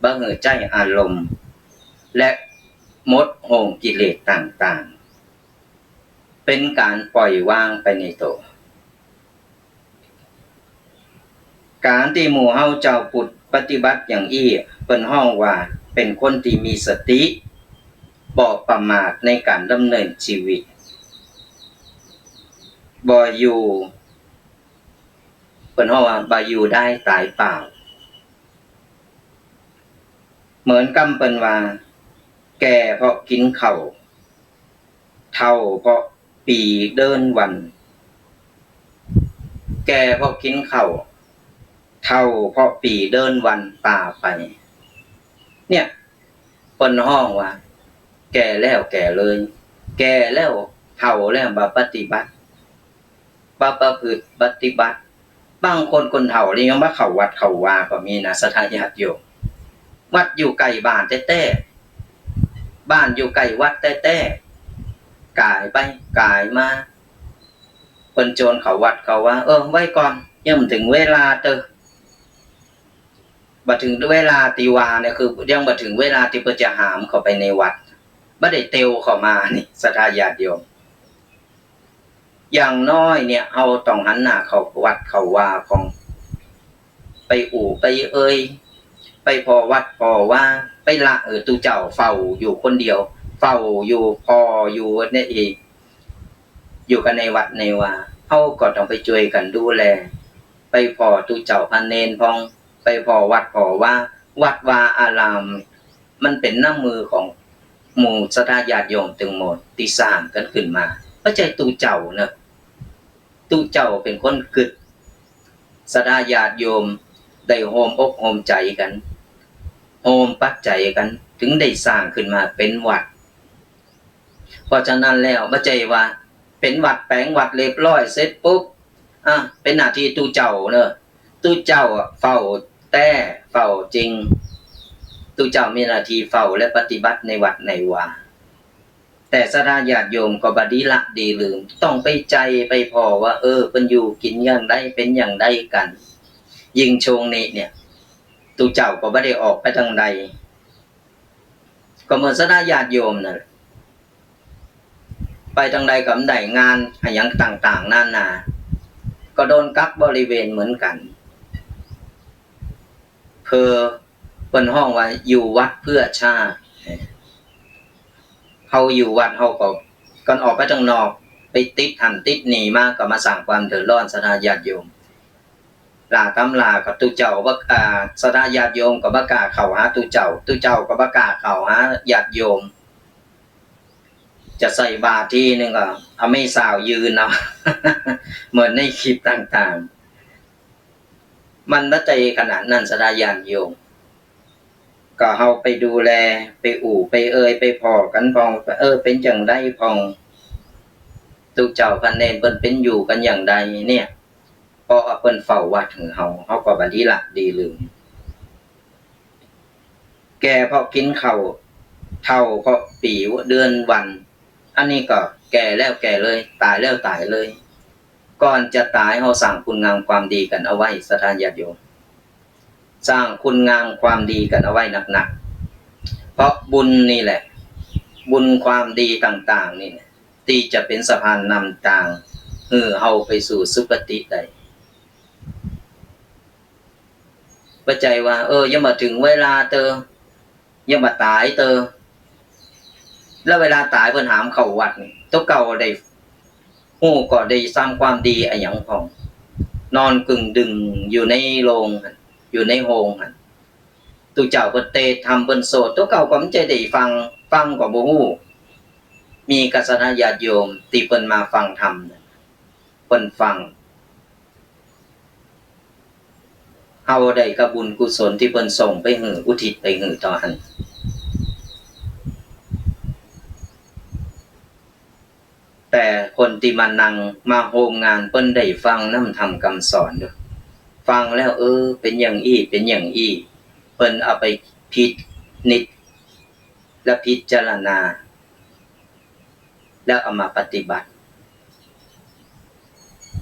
บ่หื้อใจ๊อารมณ์ และหมดห่วงกิเลสต่างๆ เป๋นก๋านปล่อยวางไปในตั๋ว ก๋านตี้หมู่เฮาจาวพุทธปฏิบัติอย่างอี้ เปิ้นฮ้องว่าเป๋นคนตี้มีสติ บ่ประมาทในก๋านดำเนินจีวิต บ่อยู่ เปิ้นฮ้องว่าบ่อยู่ได้ต๋ายเปล่า เหมือนกำเปิ้นว่า แก่เพราะกิ๋นข้าว เฒ่าเพราะปี๋เดินวัน แก่เพราะกิ๋นข้าว เฒ่าเพราะปี๋เดินวันปาไป เนี่ย เปิ้นฮ้องว่า แก่แล้วแก่เลย แก่แล้ว เฒ่าแล้ว บ่ปฏิบัติ บ่ประพฤติปฏิบัติ บางคนคนเฒ่านี่ยังบ่เข้าวัดเข้าวาก็มีนะ ศรัทธาญาติโยม วัดอยู่ใก้บ้านแต๊ๆ บ้านอยู่ใก้วัดแต๊ๆ ก๋ายไปก๋ายมา เปิ้นจวนเข้าวัดเข้าวา เออ ไว้ก่อน ยังบ่เถิงเวลาเต๊อะ บ่เถิงเวลาตี้ว่าเนี่ย คือยังบ่เถิงเวลาตี้เปิ้นจะหามเข้าไปในวัด บ่ได้เตียวเข้ามานี่ ศรัทธาญาติโยม อย่างน้อยเนี่ย เฮาต้องหันหน้าเข้าวัดเข้าวาของ ไปอู้ไปเอ่ย ไปผ่อวัดผ่อวา ไปละหื้อตุ๊เจ้าเฝ้าอยู่คนเดียว เฝ้าอยู่ผ่ออยู่เนี่ยอีก อยู่กั๋นในวัดในวา เฮาก็ต้องไปจ้วยกั๋นดูแล ไปผ่อตุ๊เจ้าพระเณรพ่อง ไปผ่อวัดผ่อวา วัดวาอาราม มันเป๋นน้ำมือของหมู่ศรัทธาญาติโยมตึงหมดตี้สร้างกั๋นขึ้นมา บ่ใจ้ตุ๊เจ้าเนาะ ตุ๊เจ้าเป๋นคนกึ๊ด ศรัทธาญาติโยมได้โฮมอกโฮมใจ๋กั๋น โฮมปัจจัยกั๋น เถิงได้สร้างขึ้นมาเป๋นวัด เพราะฉะนั้นแล้ว บ่ใจ้ว่าเป๋นวัดแป๋งวัดเรียบร้อยเสร็จปุ๊บ อ่ะ เป๋นหน้าตี้ตุ๊เจ้าเนาะ ตุ๊เจ้าอะเฝ้าแต๊ เฝ้าจริง ตุ๊เจ้ามีหน้าตี้เฝ้าและปฏิบัติในวัดในวา แต่ศรัทธาญาติโยมก็บ่ดีละดีลืม ต้องไปใจ้ไปผ่อว่า เออ เปิ้นอยู่กิ๋นอย่างใด เป๋นอย่างใดกั๋น ยิ่งช่วงนี้เนี่ย ตุ๊เจ้าก็บ่ได้ออกไปตางใด ก็เหมือนศรัทธาญาติโยมนั่นแหละ ไปตางใดก็บ่ได้ งานอะหยังต่างๆ นานา ก็โดนกักบริเวณเหมือนกั๋น เผลอ เปิ้นฮ้องว่าอยู่วัดเพื่อชาติ เฮาอยู่วัดเฮาก็ ก่อนออกไปตางนอก ไปติดหั้นติดนี่มา ก็มาสร้างความเดือดร้อนศรัทธาญาติโยม หล้าต๋ำหล้าก็ตุ๊เจ้าบ่ อ่า ศรัทธาญาติโยมก็บ่กล้าเข้าหาตุ๊เจ้า ตุ๊เจ้าก็บ่กล้าเข้าหาญาติโยม จะใส่บาตรทีนึ่งก็เอาไม้สาวยืนเอา เหมือนในคลิปต่างๆ มันบ่ใจ้ขนาดนั้นศรัทธาญาติโยม ก็เฮาไปดูแล ไปอู้ ไปเอ่ย ไปผ่อกั๋นพ่อง เออ เป๋นจั่งใดพ่อง ตุ๊เจ้าพระเณรเปิ้นเป๋นอยู่กั๋นอย่างใดเนี่ย เพราะว่าเปิ้นเฝ้าวัดหื้อเฮา เฮาก็บ่ดีละดีลืม แก่เพราะกิ๋นข้าว เฒ่าเพราะปี๋เดือนวัน อันนี้ก็แก่แล้วแก่เลย ต๋ายแล้วต๋ายเลย ก่อนจะต๋ายเฮาสร้างคุณงามความดีกั๋นเอาไว้ ศรัทธาญาติโยม สร้างคุณงามความดีกั๋นเอาไว้หนักๆ เพราะบุญนี่แหละ บุญความดีต่างๆ นี่แหละ ตี้จะเป๋นสะพานนำตางหื้อเฮาไปสู่สุคติได้ บ่ใจ้ว่า เออ ยังบ่เถิงเวลาเตอ ยังบ่ต๋ายเตอ แล้วเวลาต๋ายเปิ้นหามเข้าวัดนี่ ตุ๊เก่าได้ฮู้ก่อได้ซ้ำความดีอะหยังพ่อง นอนกึ่งดึ่งอยู่ในโลงหั้น อยู่ในโฮงหั้น ตุ๊เจ้าเปิ้นเตสน์ธรรมเปิ้นโสด ตุ๊เก่าก็บ่ใจ้ได้ฟัง ฟังก็บ่ฮู้ มีกั๋นศรัทธาญาติโยมตี้เปิ้นมาฟังธรรม เปิ้นฟัง เฮาได้กับบุญกุศลตี้เปิ้นส่งไปหื้อ อุทิศไปหื้อเต้าอั้น แต่คนตี้มานั่งมาโฮมงานเปิ้นได้ฟังน้ำธรรมกำสอนอยู่ ฟังแล้ว เออ เป๋นอย่างอี้ เป๋นอย่างอี้ เปิ้นเอาไปพินิจ และพิจารณา แล้วเอามาปฏิบัติ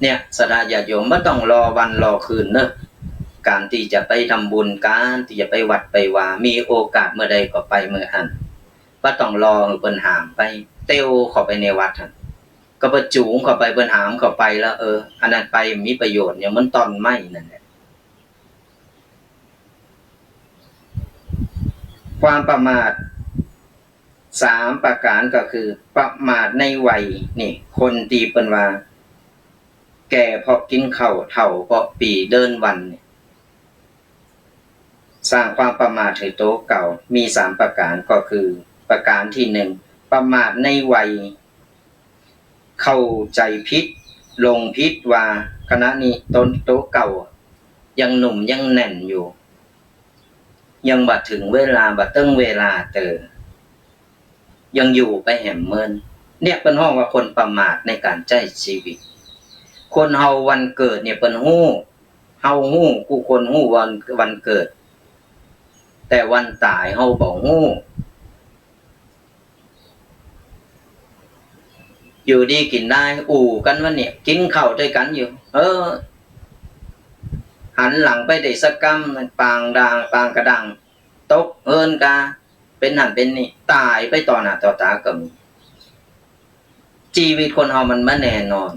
เนี่ย ศรัทธาญาติโยม บ่ต้องรอวันรอคืนเนาะ ก๋านตี้จะไปทำบุญ ก๋านตี้จะไปวัดไปวา มีโอกาสเมื่อใดก็ไปเมื่ออั้น บ่ต้องรอหื้อเปิ้นหามไป เตียวเข้าไปในวัดหั้น ก็บ่จู๋เข้าไป เปิ้นหามเข้าไปแล้ว เออ อันนั้นไปบ่มีประโยชน์ อย่างเหมือนต้นไม้นั่นแหละ ความประมาทสามประก๋านก็คือประมาทในวัย นี่ คนตี้เปิ้นว่าแก่เพราะกิ๋นข้าว เฒ่าเพราะปี๋เดือนวันนี่ สร้างความประมาทหื้อตั๋วเก่า มีสามประก๋าน ก็คือประก๋านตี้นึ่ง ประมาทในวัย เข้าใจ๋ผิด หลงผิดว่าขณะนี้ต๋น ตั๋วเก่ายังหนุ่มยังแน่นอยู่ ยังบ่เถิงเวลา บ่เติ๊งเวลาเตอ ยังอยู่ไปแหมเมิน เนี่ยเปิ้นฮ้องว่าคนประมาทในก๋านใจ๊จีวิต คนเฮาวันเกิดเนี่ยเปิ้นฮู้ เฮาฮู้ กู้คนฮู้วัน วันเกิด แต่วันต๋ายเฮาบ่ฮู้ อยู่ดีกิ๋นดาย อู้กั๋นว่าเนี่ย กิ๋นข้าวตวยกั๋นอยู่ เออ หันหลังไปได้สักกำ ปางดาง ปางกระด้าง ตกเฮือนกา เป๋นหั้นเป๋นนี่ ต๋ายไปต่อหน้าต่อต๋าก็มี จีวิตคนเฮามันบ่แน่นอน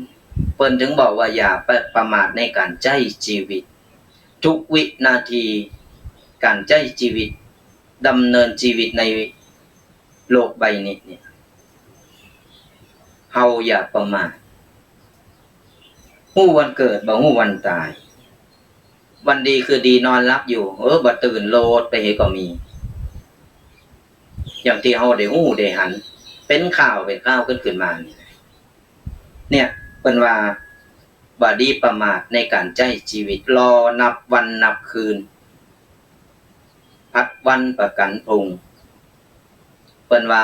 เปิ้นเถิงบอกว่าอย่าไปประมาทในก๋านใจ๊จีวิต ทุกวินาที ก๋านใจ๊จีวิต ดำเนินจีวิตในโลกใบนี้เนี่ย เฮาอย่าประมาท ฮู้วันเกิด บ่ฮู้วันต๋าย วันดีคืนดีนอนหลับอยู่ เออ บ่ตื่นโลดไปเหียก็มี อย่างตี้เฮาได้ฮู้ได้หัน เป๋นข่าว เป๋นข่าวขึ้น ขึ้นมานี่ เนี่ย เปิ้นว่า บ่ดีประมาทในก๋านใจ๊จีวิต รอนับวันนับคืน ผัดวันประกั๋นพรุ่ง เปิ้นว่า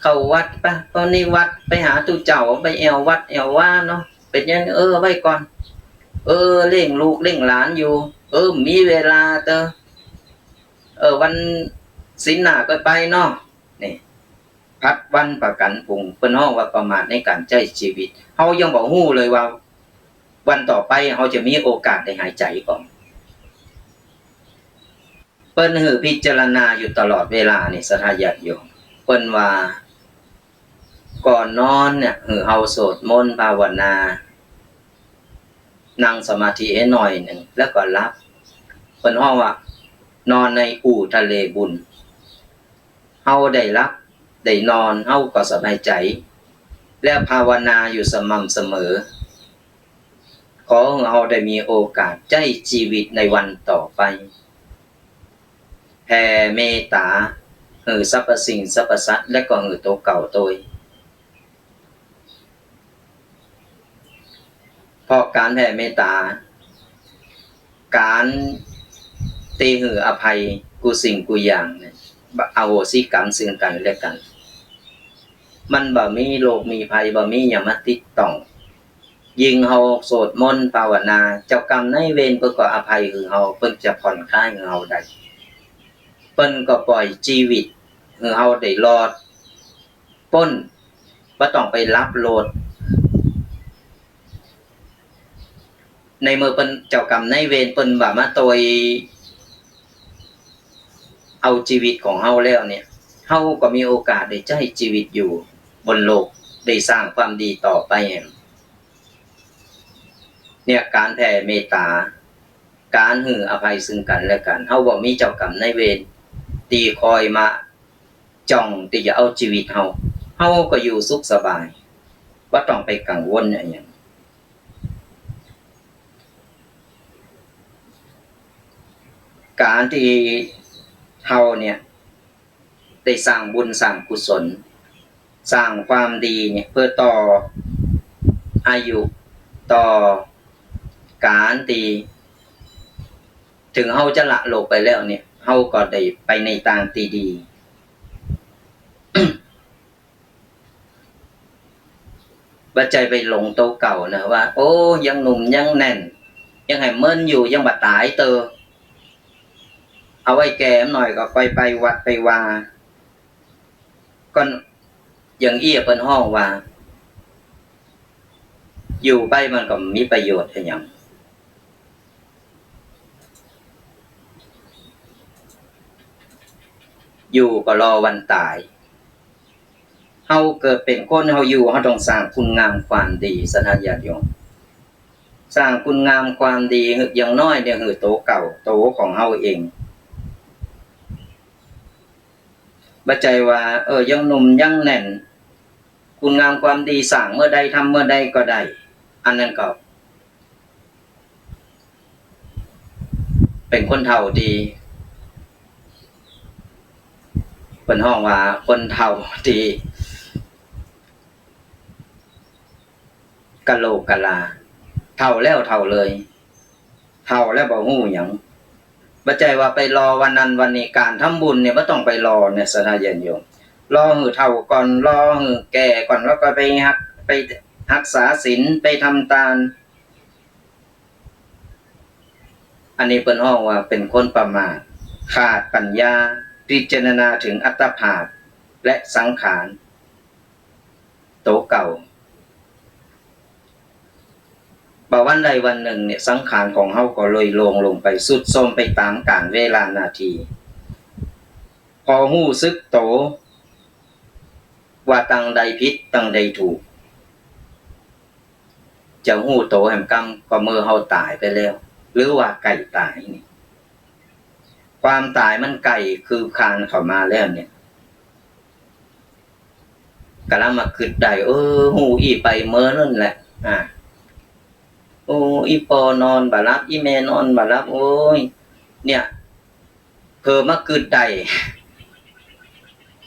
เข้าวัดปะ ต๋อนนี้วัด ไปหาตุ๊เจ้า ไปแอ่ววัดแอ่ววาเนาะ เป๋นหยัง เออ ไว้ก่อน เออ เลี้ยงลูกเลี้ยงหลานอยู่ เออ มีเวลาเตอ เออ วันศีลหน้าก็ไปเนาะ นี่ ผัดวันประกั๋นพรุ่ง เปิ้นฮ้องว่าประมาทในก๋านใจ๊จีวิต เฮายังบ่ฮู้เลยว่า วันต่อไปเฮาจะมีโอกาสได้หายใจ๋ก่อ เปิ้นหื้อพิจารณาอยู่ตลอดเวลานี่ ศรัทธาญาติโยม เปิ้นว่า ก่อนนอนเนี่ย หื้อเฮาสวดมนต์ภาวนา นั่งสมาธิหื้อหน่อยนึ่ง แล้วก็หลับ เปิ้นฮ้องว่า นอนในอู่ทะเลบุญ เฮาได้หลับ ได้นอน เฮาก็สบายใจ๋ และภาวนาอยู่สม่ำเสมอ ขอหื้อเฮาได้มีโอกาสใจ๊จีวิตในวันต่อไป แผ่เมตต๋าหื้อสรรพสิ่งสรรพสัตว์ และก็หื้อตั๋วเก่าตวย เพราะก๋านแผ่เมตต๋า ก๋านตี้หื้ออภัยกู้สิ่งกู้อย่างเนี่ย อโหสิกรรมซึ่งกั๋นและกั๋น มันบ่มีโรคมีภัย บ่มีหยังมาติดต้อง ยิ่งเฮาสวดมนต์ภาวนา เจ้ากรรมนายเวรเปิ้นก็อภัยหื้อเฮา เปิ้นจะผ่อนคลายหื้อเฮาได้ เปิ้นก็ป่อยจีวิตหื้อเฮาได้รอดป๊น บ่ต้องไปหลับโลด ในเมื่อเปิ้น เจ้ากรรมนายเวรเปิ้นบ่มาตวยเอาจีวิตของเฮาแล้วเนี่ย เฮาก็มีโอกาสได้ใจ๊จีวิตอยู่บนโลก ได้สร้างความดีต่อไป เนี่ย ก๋านแผ่เมตต๋า ก๋านหื้ออภัยซึ่งกั๋นและกั๋น เฮาบ่มีเจ้ากรรมนายเวรตี้คอยมาจ้องตี้จะเอาจีวิตเฮา เฮาก็อยู่สุขสบาย บ่ต้องไปกังวลอะหยัง ก๋านตี้เฮาเนี่ย ได้สร้างบุญสร้างกุศล สร้างความดีเนี่ย เพื่อต่ออายุ ต่อก๋านตี้ เถิงเฮาจะละโลกไปแล้วเนี่ย เฮาก็ได้ไปในตางตี้ดี บ่ใจ้ไปหลงตั๋วเก่านะ ว่า โอ้ ยังหนุ่มยังแน่น ยังหื้อเมินอยู่ ยังบ่ต๋ายเตอ เอาไว้แก่หน่อยก็ค่อยไปวัดไปวา ก็อย่างอี้เปิ้นฮ้องว่า อยู่ไปมันก็บ่มีประโยชน์อะหยัง อยู่ก็รอวันต๋าย เฮาเกิดเป๋นคน เฮาอยู่ เฮาต้องสร้างคุณงามความดี ศรัทธาญาติโยม สร้างคุณงามความดี อย่างน้อยเนี่ย หื้อตั๋วเก่า ตั๋วของเฮาเอง บ่ใจ้ว่า เออ ยังหนุ่มยังแน่น คุณงามความดีสร้างเมื่อใด ทำเมื่อใดก็ได้ อันนั้นก็ เป๋นคนเฒ่าตี้ เปิ้นฮ้องว่าคนเฒ่าตี้กะโหลกกะลา เฒ่าแล้วเฒ่าเลย เฒ่าแล้วบ่ฮู้หยัง บ่ใจ้ว่าไปรอวันนั้นวันนี้ ก๋านทำบุญเนี่ยบ่ต้องไปรอเนี่ย ศรัทธาญาติโยม รอหื้อเฒ่าก่อน รอหื้อแก่ก่อน แล้วก็ไปฮัก ไปฮักษาศีล ไปทำตาน อันนี้เปิ้นฮ้องว่าเป๋นคนประมาท ขาดปัญญา พิจารณาเถิงอัตภาพและสังขารตั๋วเก่า บ่าวันใดวันนึ่งเนี่ย สังขารของเฮาก็เลยโทรมลงไป ทรุดโทรมไปต๋ามกาลเวลานาที ปอฮู้สึกโตว่าตังใดผิด ตังใดถูก จะฮู้โตแหมกำก็เมื่อเฮาต๋ายไปแล้ว หรือว่าใก้ต๋ายนี่ ความต๋ายมันใก้คืบคลานเข้ามาแล้วเนี่ย กำลังมากึ๊ดได้ เออ ฮู้อี้ไปเมื่อนั้นแหละ อ่า โอ้ อี่ปอนอนบ่หลับ อี่แม่นอนบ่หลับ โอ้ย เนี่ย เผลอมากึ๊ดได้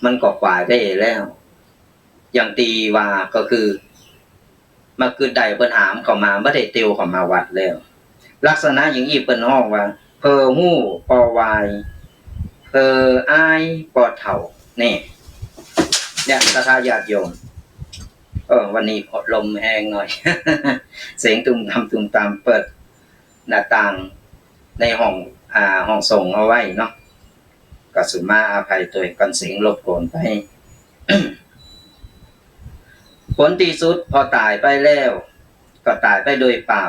มันก็กวายไปแล้ว อย่างตี้ว่าก็คือ มากึ๊ดได้เปิ้นหามเข้ามา บ่ได้เตียวเข้ามาวัดแล้ว ลักษณะอย่างอี้เปิ้นฮ้องว่า เผลอฮู้ปอวาย เผลออายปอเฒ่า นี่ เนี่ย ศรัทธาญาติโยม เออ วันนี้ลมแฮงหน่อย เสียงตุ้มตามตุ้มตาม เปิดหน้าต่างในห้อง อ่า ห้องส่งเอาไว้เนาะ ก็สุมาอภัยตวยก่อนเสียงรบกวนไป ผลตี้สุดปอต๋ายไปแล้ว ก็ต๋ายไปโดยเปล่า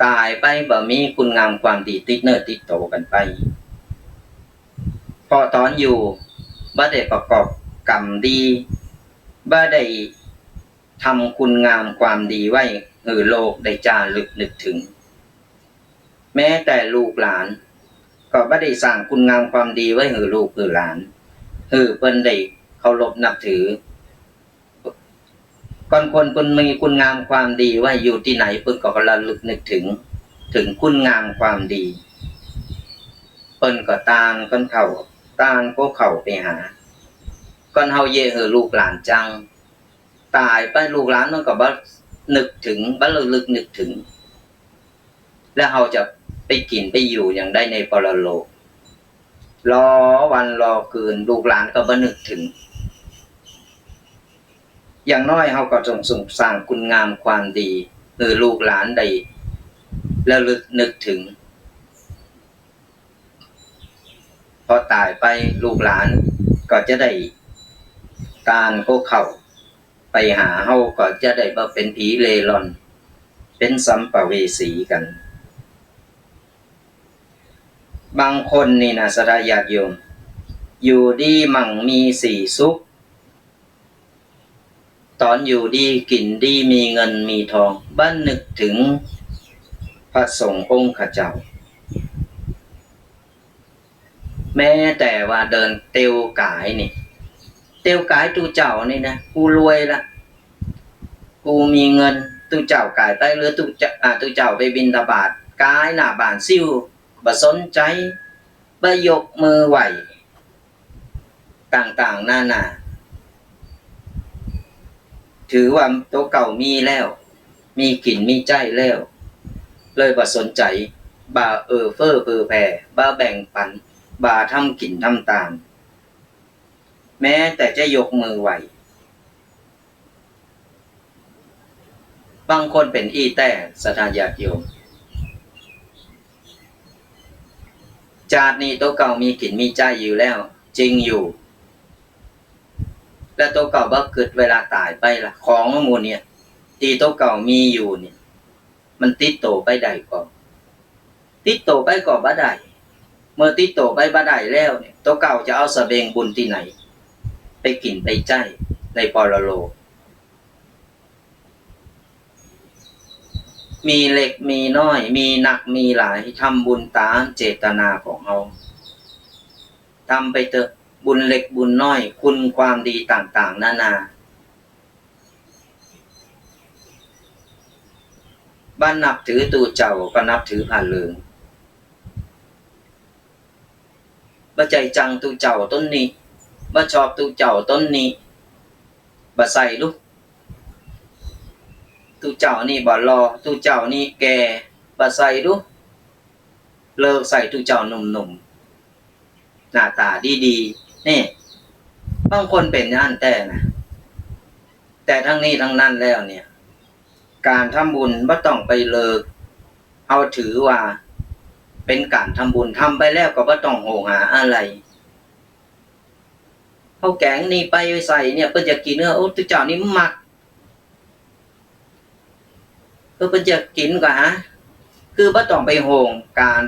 ต๋ายไปบ่มีคุณงามความดีติดเนื้อติดโตกั๋นไป เพราะต๋อนอยู่บ่ได้ประกอบกรรมดี บ่ได้ทำคุณงามความดีไว้หื้อโลกได้จารึกนึกถึง แม้แต่ลูกหลานก็บ่ได้สร้างคุณงามความดีไว้หื้อลูกหื้อหลาน หื้อเปิ้นได้เคารพนับถือ ก่อนคนเปิ้นมีคุณงามความดีไว้อยู่ตี้ไหน เปิ้นก็ระลึกนึกถึง ถึงคุณงามความดี เปิ้นก็ต่างกั๋นเข้า ต่างก็เข้าไปหา ก่อนเฮาเยียะหื้อลูกหลานจัง ต๋ายไปลูกหลานมันก็บ่นึกถึง บ่ระลึกนึกถึง แล้วเฮาจะไปกิ๋นไปอยู่อย่างใดในปรโลก รอวันรอคืน ลูกหลานก็บ่นึกถึง อย่างน้อยเฮาก็จงสร้างคุณงามความดี หื้อลูกหลานได้ระลึกนึกถึง พอต๋ายไปลูกหลานก็จะได้ต่างก็เข้าไปหา เฮาก็จะได้บ่เป๋นผีเร่ร่อน เป๋นสัมภเวสีกั๋น บางคนนี่นะ ศรัทธาญาติโยม อยู่ดีมั่งมีสีสุข ต๋อนอยู่ดีกิ๋นดี มีเงินมีทอง บ่นึกถึงพระสงฆ์องค์ข้าเจ้า แม้แต่ว่าเดินเตียวก๋ายนี่ เตียวก๋ายตุ๊เจ้านี่นะ กูรวยละ กูมีเงิน ตุ๊เจ้าก๋ายไป หรือตุ๊เจ้า อ่า ตุ๊เจ้าไปบิณฑบาต ก๋ายหน้าบ้านซิ่ว บ่สนใจ๋ บ่ยกมือไหว้ ต่างๆ นานา ถือว่าตั๋วเก่ามีแล้ว มีกิ๋นมีใจ๊แล้ว เลยบ่สนใจ๋ บ่าเอื้อเฟื้อเผื่อแผ่ บ่าแบ่งปั๋น บ่าทำกิ๋นทำตาน แม้แต่จะยกมือไหว้ บางคนเป๋นอี้แต๊ ศรัทธาญาติโยม จาตินี้ตั๋วเก่ามีกิ๋นมีใจ๊อยู่แล้ว จริงอยู่ แล้วตั๋วเก่าบ่กึ๊ดเวลาต๋ายไปละ ของหมู่เนี่ย ตี้ตั๋วเก่ามีอยู่เนี่ย มันติดตั๋วไปได้ก่อ ติดตั๋วไปก็บ่ได้ เมื่อติดตั๋วไปบ่ได้แล้วเนี่ย ตั๋วเก่าจะเอาสะเบงบุญตี้ไหน ไปกิ๋นไปใจ๊ในปรโลก มีเล็กมีน้อย มีนักมีหลาย ทำบุญต๋ามเจตนาของเฮา ทำไปเต๊อะ บุญเล็กบุญน้อย คุณความดีต่างๆ นานา บ่นับถือตุ๊เจ้าก็นับถือผ้าเหลือง บ่ใจ๋จังตุ๊เจ้าต๋นนี้ บ่ชอบตุ๊เจ้าต๋นนี้ บ่ใส่ลุ ตุ๊เจ้านี่บ่หล่อ ตุ๊เจ้านี่แก่ บ่ใส่ลุ เลิกใส่ตุ๊เจ้าหนุ่มๆ หน้าต๋าดีๆ นี่ บางคนเป๋นอย่างนั้นแต๊นะ แต่ทั้งนี้ทั้งนั้นแล้วเนี่ย ก๋านทำบุญบ่ต้องไปเลิก เฮาถือว่าเป๋นก๋านทำบุญ ทำไปแล้วก็บ่ต้องโหยหาอะไร เฮาแก๋งนี้ไปใส่เนี่ย เปิ้นจะกิ๋นเนาะ โอ้ ตุ๊เจ้านี่มัก เออ เปิ้นจะกิ๋นก็หา คือบ่ต้องไปโหยก๋าน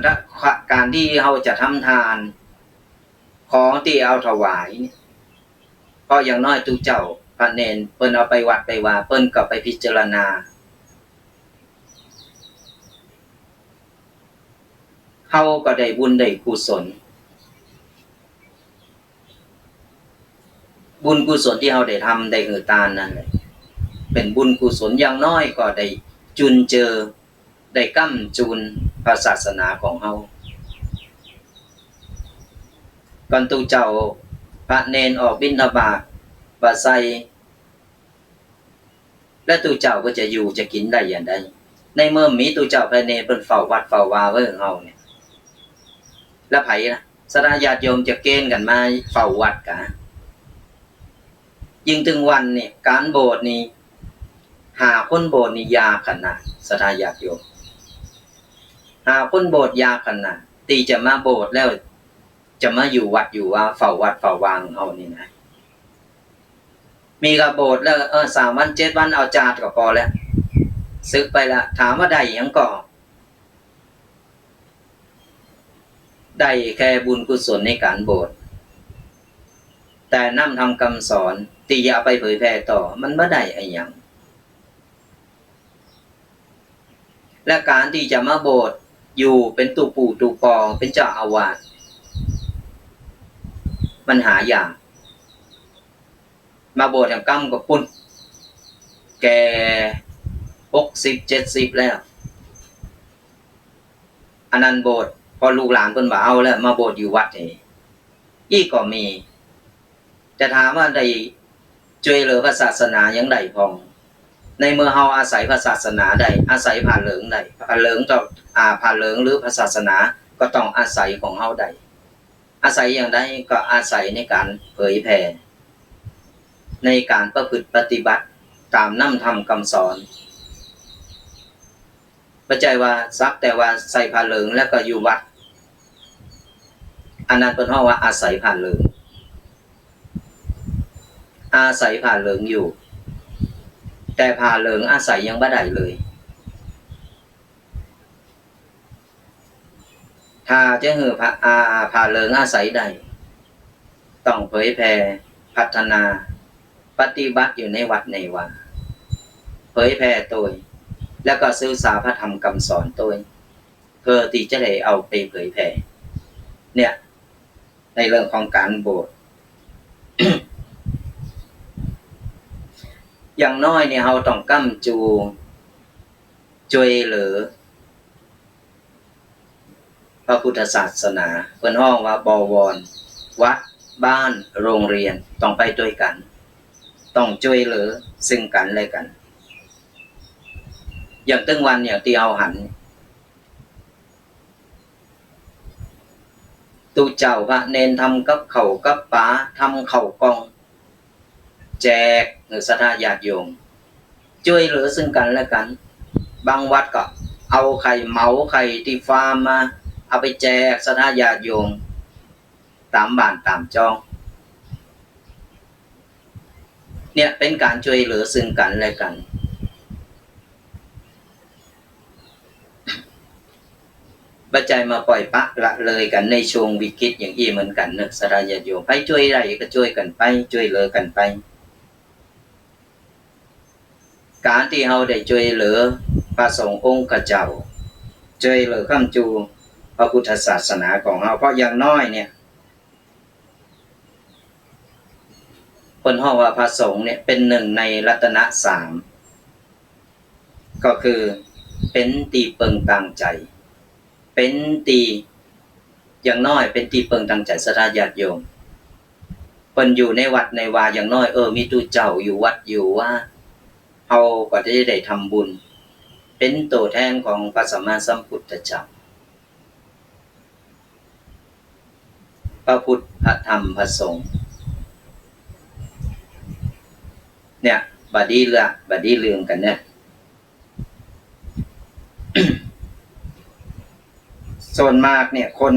ก๋านตี้เฮาจะทำตาน ของตี้เอาถวายเนี่ย เพราะอย่างน้อยตุ๊เจ้าพระเณรเปิ้นเอาไปวัดไปวา เปิ้นก็ไปพิจารณา เฮาก็ได้บุญได้กุศล บุญกุศลตี้เฮาได้ทำได้หื้อตานนั่นแหละ เป๋นบุญกุศล อย่างน้อยก็ได้จุนเจือ ได้ก้ำจูนพระศาสนาของเฮา ก่อนตุ๊เจ้าพระเณรออกบิณฑบาตบ่ใส่ แล้วตุ๊เจ้าก็จะอยู่จะกิ๋นได้อย่างใด ในเมื่อมีตุ๊เจ้าพระเณรเปิ้นเฝ้าวัดเฝ้าวาไว้หื้อเฮาเนี่ย แล้วใผล่ะ ศรัทธาญาติโยมจะเกณฑ์กั๋นมาเฝ้าวัดกา ยิ่งตึงวันนี่ ก๋านโบสถ์นี่ หาคนโบสถ์นี่ยากขนาด ศรัทธาญาติโยม หาคนโบสถ์ยากขนาด ตี้จะมาโบสถ์แล้ว จะมาอยู่วัดอยู่วา เฝ้าวัดเฝ้าวาหื้อเฮานี่นะ มีกาโบสถ์แล้ว เออ สามวันเจ็ดวันเอาจาติก็ปอแล้ว สึกไปละ ถามว่าได้หยังก่อ ได้แค่บุญกุศลในก๋านบวช แต่น้ำธรรมกำสอนตี้จะเอาไปเผยแผ่ต่อ มันบ่ได้อะหยัง และก๋านตี้จะมาบวชอยู่เป๋นตุ๊ปู่ตุ๊ปอ เป๋นเจ้าอาวาส มันหายาก มาบวชอย่างก้ำก็ปู๊น แก่หกสิบเจ็ดสิบแล้ว อันนั้นบวช พอลูกหลานเปิ้นบ่เอาแล้ว มาบวชอยู่วัดนี่ อี้ก็มี จะถามว่าได้จ้วยเหลือพระศาสนาหยังได้พ่อง ในเมื่อเฮาอาศัยพระศาสนาได้ อาศัยผ้าเหลืองได้ ผ้าเหลืองต้อง อ่า ผ้าเหลืองหรือพระศาสนาก็ต้องอาศัยของเฮาได้ อาศัยอย่างใด ก็อาศัยในก๋านเผยแผ่ ในก๋านประพฤติปฏิบัติต๋ามน้ำธรรมกำสอน บ่ใจ้ว่าสักแต่ว่าใส่ผ้าเหลืองแล้วก็อยู่วัด อันนั้นเปิ้นฮ้องว่าอาศัยผ้าเหลือง อาศัยผ้าเหลืองอยู่ แต่ผ้าเหลืองอาศัยยังบ่ได้เลย ถ้าจะหื้อผ้า อ่า ผ้าเหลืองอาศัยได้ ต้องเผยแผ่ พัฒนา ปฏิบัติอยู่ในวัดในวา เผยแผ่ตวย แล้วก็ศึกษาพระธรรมกำสอนตวย เพื่อตี้จะได้เอาไปเผยแผ่ เนี่ย ในเรื่องของก๋านบวช อย่างน้อยเนี่ย เฮาต้องก้ำจู จ้วยเหลือ พระพุทธศาสนา เปิ้นฮ้องว่า บวร วัด บ้าน โรงเรียน ต้องไปตวยกั๋น ต้องจ้วยเหลือซึ่งกั๋นและกั๋น อย่างตึงวันอย่างตี้เฮาหัน ตุ๊เจ้าพระเณรทำกับข้าวกับป๋า ทำข้าวกล่อง แจกหื้อศรัทธาญาติโยม จ้วยเหลือซึ่งกั๋นและกั๋น บางวัดก็เอาไข่ เหมาไข่ตี้ฟาร์มมา เอาไปแจกศรัทธาญาติโยม ต๋ามบ้านต๋ามจ้อง เนี่ยเป๋นก๋านจ้วยเหลือซึ่งกั๋นและกั๋น บ่ใจ้มาป่อยปละละเลยกั๋นในช่วงวิกฤตอย่างอี้เหมือนกั๋นเนาะ ศรัทธาญาติโยม ใผจ้วยได้ก็จ้วยกั๋นไป จ้วยเหลือกั๋นไป ก๋านตี้เฮาได้จ้วยเหลือพระสงฆ์องค์ข้าเจ้า จ้วยเหลือค้ำจูพระพุทธศาสนาของเฮา เพราะอย่างน้อยเนี่ย เปิ้นฮ้องว่าพระสงฆ์เนี่ยเป๋นหนึ่งในรัตนะสาม ก็คือเป๋นตี้เปิ้งตางใจ๋ เป๋นตี้ อย่างน้อยเป๋นตี้เปิ้งตางใจ๋ศรัทธาญาติโยม เปิ้นอยู่ในวัดในวา อย่างน้อย เออ มีตุ๊เจ้าอยู่วัดอยู่วา เฮาก็จะได้ทำบุญ เป๋นตั๋วแทนของพระสัมมาสัมพุทธเจ้า พระพุทธ พระธรรม พระสงฆ์ เนี่ย บ่ดีละ บ่ดีลืมกั๋นเนี่ย ส่วนมากเนี่ย คน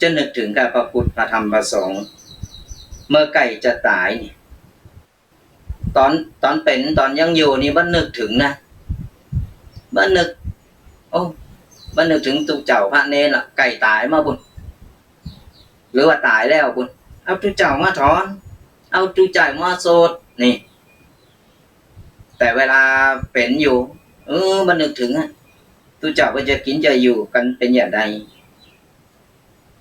จะนึกเถิงกับพระพุทธ พระธรรม พระสงฆ์ เมื่อใก้จะต๋ายนี่ ต๋อน ต๋อนเป๋น ต๋อนยังอยู่นี่บ่นึกเถิงนะ บ่นึก โอ้ บ่นึกเถิงตุ๊เจ้าพระเณรละ ใก้ต๋ายมาปู๊น หรือว่าต๋ายแล้วปู๊น เอาตุ๊เจ้ามาถอน เอาตุ๊เจ้ามาโสด นี่ แต่เวลาเป๋นอยู่ เออ บ่นึกเถิงอะ ตุ๊เจ้าเปิ้นจะกิ๋นจะอยู่กั๋นเป๋นอย่างใด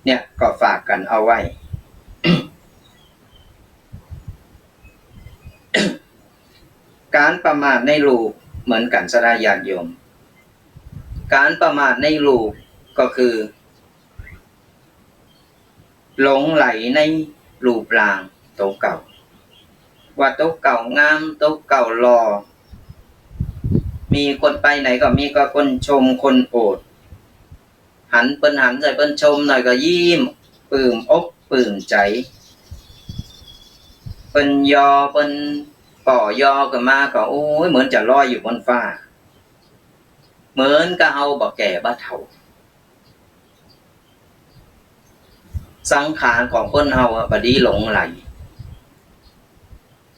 เนี่ย ก็ฝากกั๋นเอาไว้ ก๋านประมาทในรูปเหมือนกั๋นศรัทธาญาติโยม ก๋านประมาทในรูปก็คือ หลงใหลในรูปร่างตั๋วเก่า ว่าตั๋วเก่างาม ตั๋วเก่าหล่อ มีคนไปไหนก็มีก็คนชมคนโอด หันเปิ้นหันใส่เปิ้นชมหน่อยก็ยิ้ม ปลื้มอกปลื้มใจ๋ เปิ้นยอ เปิ้นป้อยอขึ้นมาก็ โอ้ย เหมือนจะลอยอยู่บนฟ้า เหมือนกับเฮาบ่แก่บ่เฒ่า สังขารของคนเฮาอะ บ่ดีหลงใหล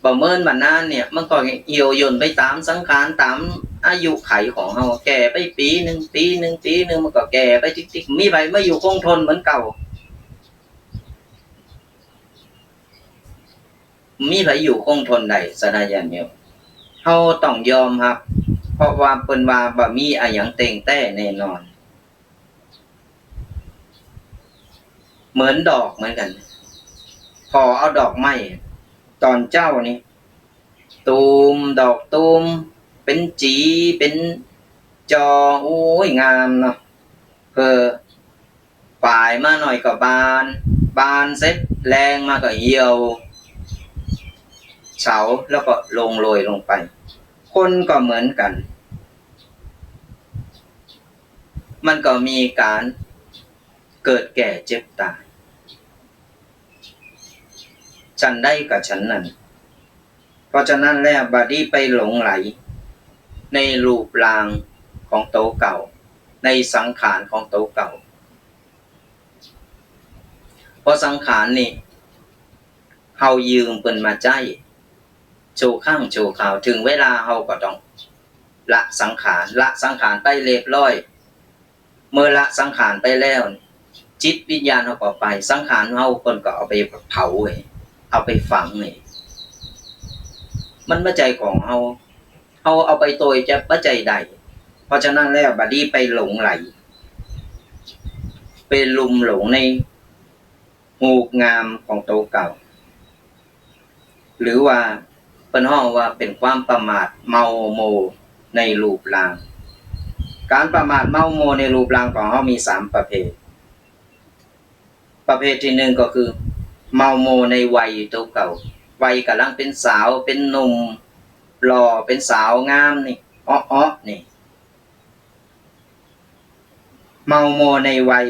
ประเมินมานานเนี่ย มันก็เหี่ยวย่นไปต๋ามสังขาร ต๋ามอายุขัยของเฮา แก่ไปปี๋นึ่ง ปี๋นึ่ง ปี๋นึ่ง มันก็แก่ไปติ๊กๆ บ่มีใผมาอยู่คงทนเหมือนเก่า บ่มีใผอยู่คงทนได้ ศรัทธาญาติโยม เฮาต้องยอมฮับ เพราะว่าเปิ้นว่าบ่มีอะหยังเต็งแต๊แน่นอน เหมือนดอกเหมือนกั๋น ผ่อเอาดอกไม้ ต๋อนเจ๊านี่ ตูม ดอกตูม เป๋นจี๋ เป๋นจอ โอ้ย งามเนาะ เผลอ ป๋ายมาหน่อยก็บาน บานเสร็จแลงมาก็เหี่ยว เฉา แล้วก็ร่วงโรยลงไป คนก็เหมือนกั๋น มันก็มีก๋านเกิดแก่เจ็บต๋าย ฉันใดก็ฉันนั้น เพราะฉะนั้นแล้วบ่ดีไปหลงใหลในรูปร่างของตั๋วเก่า ในสังขารของตั๋วเก่า เพราะสังขารนี่ เฮายืมเปิ้นมาใจ๊ ชั่วครั้งชั่วคราว ถึงเวลาเฮาก็ต้องละสังขาร ละสังขารไปเรียบร้อย เมื่อละสังขารไปแล้ว จิตวิญญาณเฮาก็ไป สังขารเฮาเปิ้นก็เอาไปเผาเว้ย เอาไปฝังเว้ย มันบ่ใจ้ของเฮา เฮาเอาไปโตยจะบ่ใจ้ได้ เพราะฉะนั้นแล้วบ่ดีไปหลงใหล ไปลุ่มหลงใน รูปงามของตั๋วเก่า หรือว่าเปิ้นฮ้องว่าเป๋นความประมาทเมามัวในรูปร่าง ก๋านประมาทเมามัวในรูปร่างของเฮามีสามประเภท ประเภทตี้นึ่งก็คือ เมามัวในวัยตั๋วเก่า วัยก่ำลังเป๋นสาว เป๋นหนุ่มหล่อ เป๋นสาวงามนี่ เอ๊าะๆ นี่ เมามัวในวัย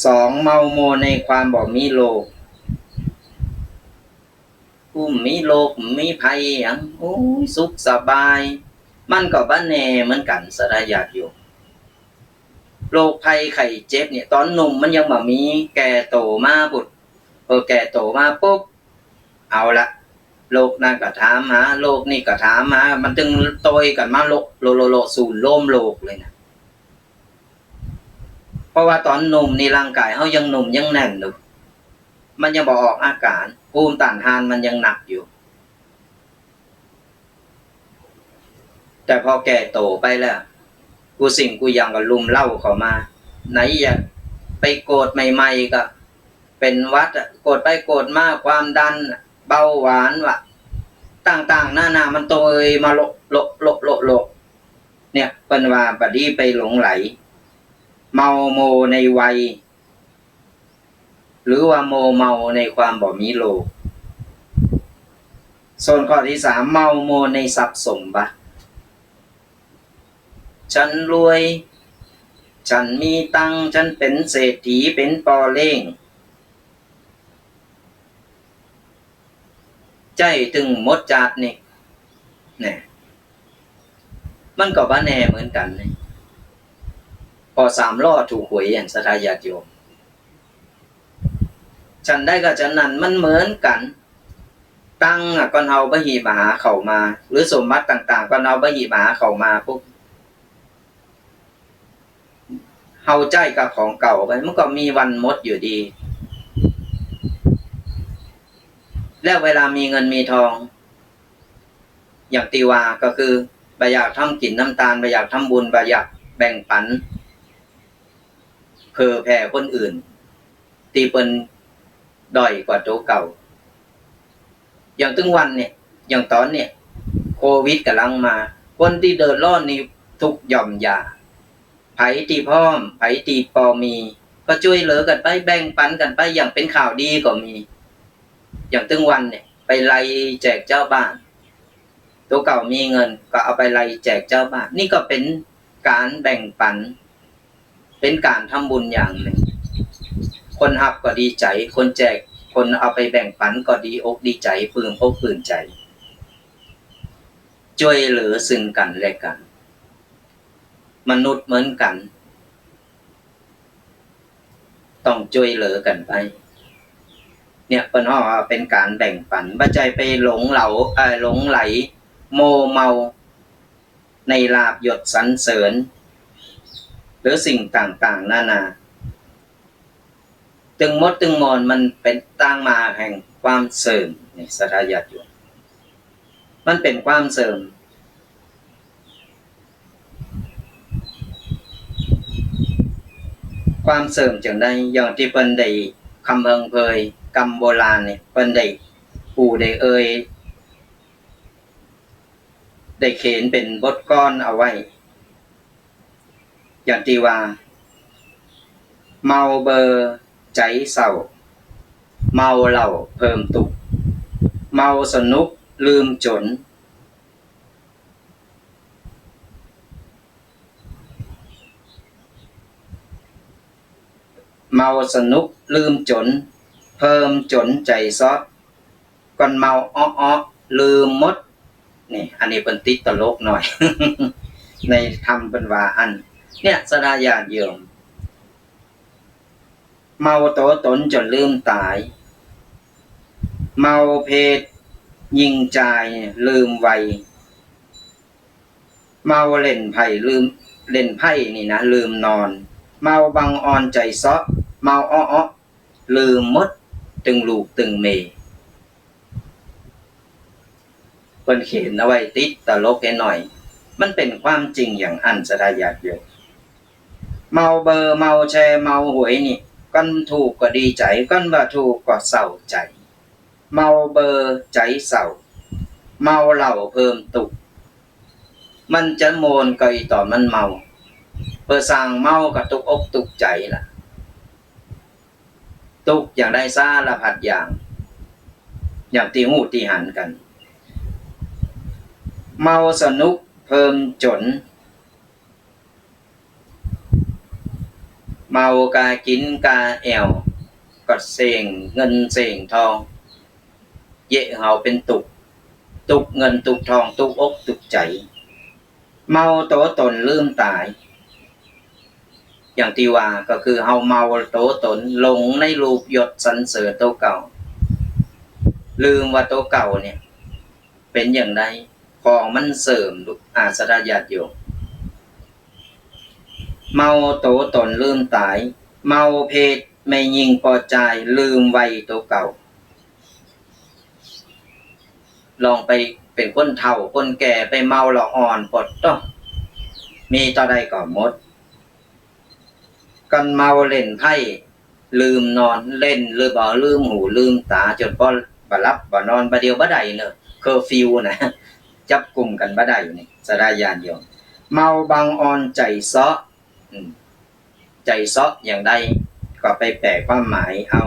สอง เมามัวในความบ่มีโรค อู้ บ่มีโรค บ่มีภัยหยัง โอ้ย สุขสบาย มันก็บ่แน่เหมือนกั๋น ศรัทธาญาติโยม โรคภัยไข้เจ็บเนี่ย ต๋อนหนุ่มมันยังบ่มี แก่โตมาปุ๊บ พอแก่โตมาปุ๊บ เอาละ โรคนั้นก็ถามหา โรคนี้ก็ถามหา มันตึงโตยกั๋นมาโละ โละ โละ โละ ศูนย์รวมโรคเลยนะ เพราะว่าต๋อนหนุ่มนี่ร่างก๋ายเฮายังหนุ่มยังแน่นอยู่ มันยังบ่ออกอาก๋าน ภูมิต้านทานมันยังหนักอยู่ แต่พอแก่โตไปแล้ว กู้สิ่งกู้อย่างก็ลุ่มเร้าเข้ามา ไหนจะไปโกรธใหม่ๆ ก็เป๋นหวัดอะ โกรธไปโกรธมา ความดัน เบาหวานวะ ต่างๆ นานา มันโตยมาโละ โละ โละ โละ โละ เนี่ย เปิ้นว่าบ่ดีไปหลงใหล เมามัวในวัย หรือว่ามัวเมาในความบ่มีโรค ส่วนข้อตี้สาม เมามัวในทรัพย์สมบัติ ฉันรวย ฉันมีตังค์ ฉันเป๋นเศรษฐี เป๋นป้อเล้ง ใจ๊ตึงหมดจาตินี่ แน่ มันก็บ่แน่เหมือนกั๋นนี่ ปอสามล้อถูกหวยอะ ศรัทธาญาติโยม ฉันใดก็ฉันนั้น มันเหมือนกั๋น ตังค์อะ ก่อนเฮาบ่หื้อบ่หาเข้ามา หรือสมบัติต่างๆ ก่อนเฮาบ่หื้อบ่หาเข้ามาปุ๊บ เฮาใจ๊กับของเก่าไป มันก็มีวันหมดอยู่ดี แล้วเวลามีเงินมีทอง อย่างตี้ว่าก็คือ บ่อยากทำกิ๋นทำตาน บ่อยากทำบุญ บ่อยากแบ่งปั๋น เผื่อแผ่คนอื่น ตี้เปิ้นด้อยกว่าตั๋วเก่า อย่างตึงวันเนี่ย อย่างต๋อนเนี่ย โควิดก่ำลังมา คนตี้เดือดร้อนนี่ทุกหย่อมหญ้า ใผตี้พร้อม ใผตี้ปอมี ก็จ้วยเหลือกั๋นไป แบ่งปั๋นกั๋นไป อย่างเป๋นข่าวดีก็มี อย่างตึงวันเนี่ย ไปไล่แจกจาวบ้าน ตั๋วเก่ามีเงินก็เอาไปไล่แจกจาวบ้าน นี่ก็เป๋นก๋านแบ่งปั๋น เป๋นก๋านทำบุญอย่างนึ่ง คนฮับก็ดีใจ๋ คนแจก คนเอาไปแบ่งปั๋นก็ดีอกดีใจ๋ ปลื้มอกปลื้มใจ๋ จ้วยเหลือซึ่งกั๋นและกั๋น มนุษย์เหมือนกั๋น ต้องจ้วยเหลือกั๋นไป เนี่ย เปิ้นฮ้องว่าเป๋นก๋านแบ่งปั๋น บ่ใจ้ไปหลงเหลา เอ่อ หลงใหล มัวเมา ในลาภยศสรรเสริญ หรือสิ่งต่างๆ นานา ตึงหมดตึงมวลมันเป๋นตางมาแห่งความเสื่อม นี่ ศรัทธาญาติโยม มันเป๋นความเสื่อม ความเสื่อมจั่งใด อย่างตี้เปิ้นได้กำเพิงเผย กำโบราณเนี่ย เปิ้นได้อู้ได้เอ่ย ได้เขียนเป๋นบทกลอนเอาไว้ อย่างตี้ว่า เมาเบอร์ใจ๋เศร้า เมาเหล้าเพิ่มตุ๊กข์ เมาสนุกลืมจ๋น เมาสนุกลืมจ๋น เพิ่มจ๋นใจ๋เซาะ ก่อนเมาอ๊อๆ ลืมหมด นี่ อันนี้เปิ้นติดตลกหน่อย ในธรรมเปิ้นว่าอั้น เนี่ย ศรัทธาญาติโยม เมาตั๋วต๋นจ๋นลืมต๋าย เมาเพศญิงจายลืมวัย เมาเล่นไพ่ลืม เล่นไพ่นี่นะ ลืมนอน เมาบังออนใจ๋เซาะ เมาอ๊อๆ ลืมหมดตึงลูกตึงเมีย เปิ้นเขียนเอาไว้ติดตลกแค่หน่อย มันเป๋นความจริงอย่างอั้น ศรัทธาญาติโยม เมาเบอร์ เมาแชร์ เมาหวยนี่ ก่อนถูกก็ดีใจ๋ ก่อนบ่ถูกก็เศร้าใจ๋ เมาเบอร์ใจ๋เศร้า เมาเหล้าเพิ่มตุ๊กข์ มันจะม่วนก็อีต๋อนมันเมา เปื้อส่างเมาก็ตุ๊กอกตุ๊กใจ๋ละ ตุ๊กข์อย่างใดสารพัดอย่าง อย่างตี้ฮู้ตี้หันกั๋น เมาสนุกเพิ่มจ๋น เมากากิ๋นกาแอ่ว ก็เส้งเงินเส้งทอง เยียะหื้อเฮาเป๋นตุ๊กข์ ตุ๊กข์เงินตุ๊กข์ทอง ตุ๊กข์อกตุ๊กข์ใจ๋ เมาตั๋วต๋นลืมต๋าย อย่างตี้ว่าก็คือเฮาเมาตั๋วต๋น หลงในรูปยศสรรเสริญตั๋วเก่า ลืมว่าตั๋วเก่าเนี่ย เป๋นอย่างใด ของมันเสื่อม ลูก อ่า ศรัทธาญาติโยม เมาตั๋วต๋นลืมต๋าย เมาเพศแม่ญิงป้อจายลืมวัยตั๋วเก่า ลองไปเป๋นคนเฒ่าคนแก่ไปเมาละอ่อนปดโต้ มีเต้าใดก็หมด ก่อนเมาเล่นไพ่ ลืมนอน เล่นลืมบ่ ลืมหูลืมต๋า จ๋นป้อบ่หลับบ่นอน บ่าเดี่ยวบ่ได้เนาะ เคอร์ฟิวนะ จับกุมกั๋นบ่ได้นี่ ศรัทธาญาติโยม เมาบังออนใจ๋เซาะ อืม ใจ๋เซาะอย่างใด ก็ไปแปลความหมายเอา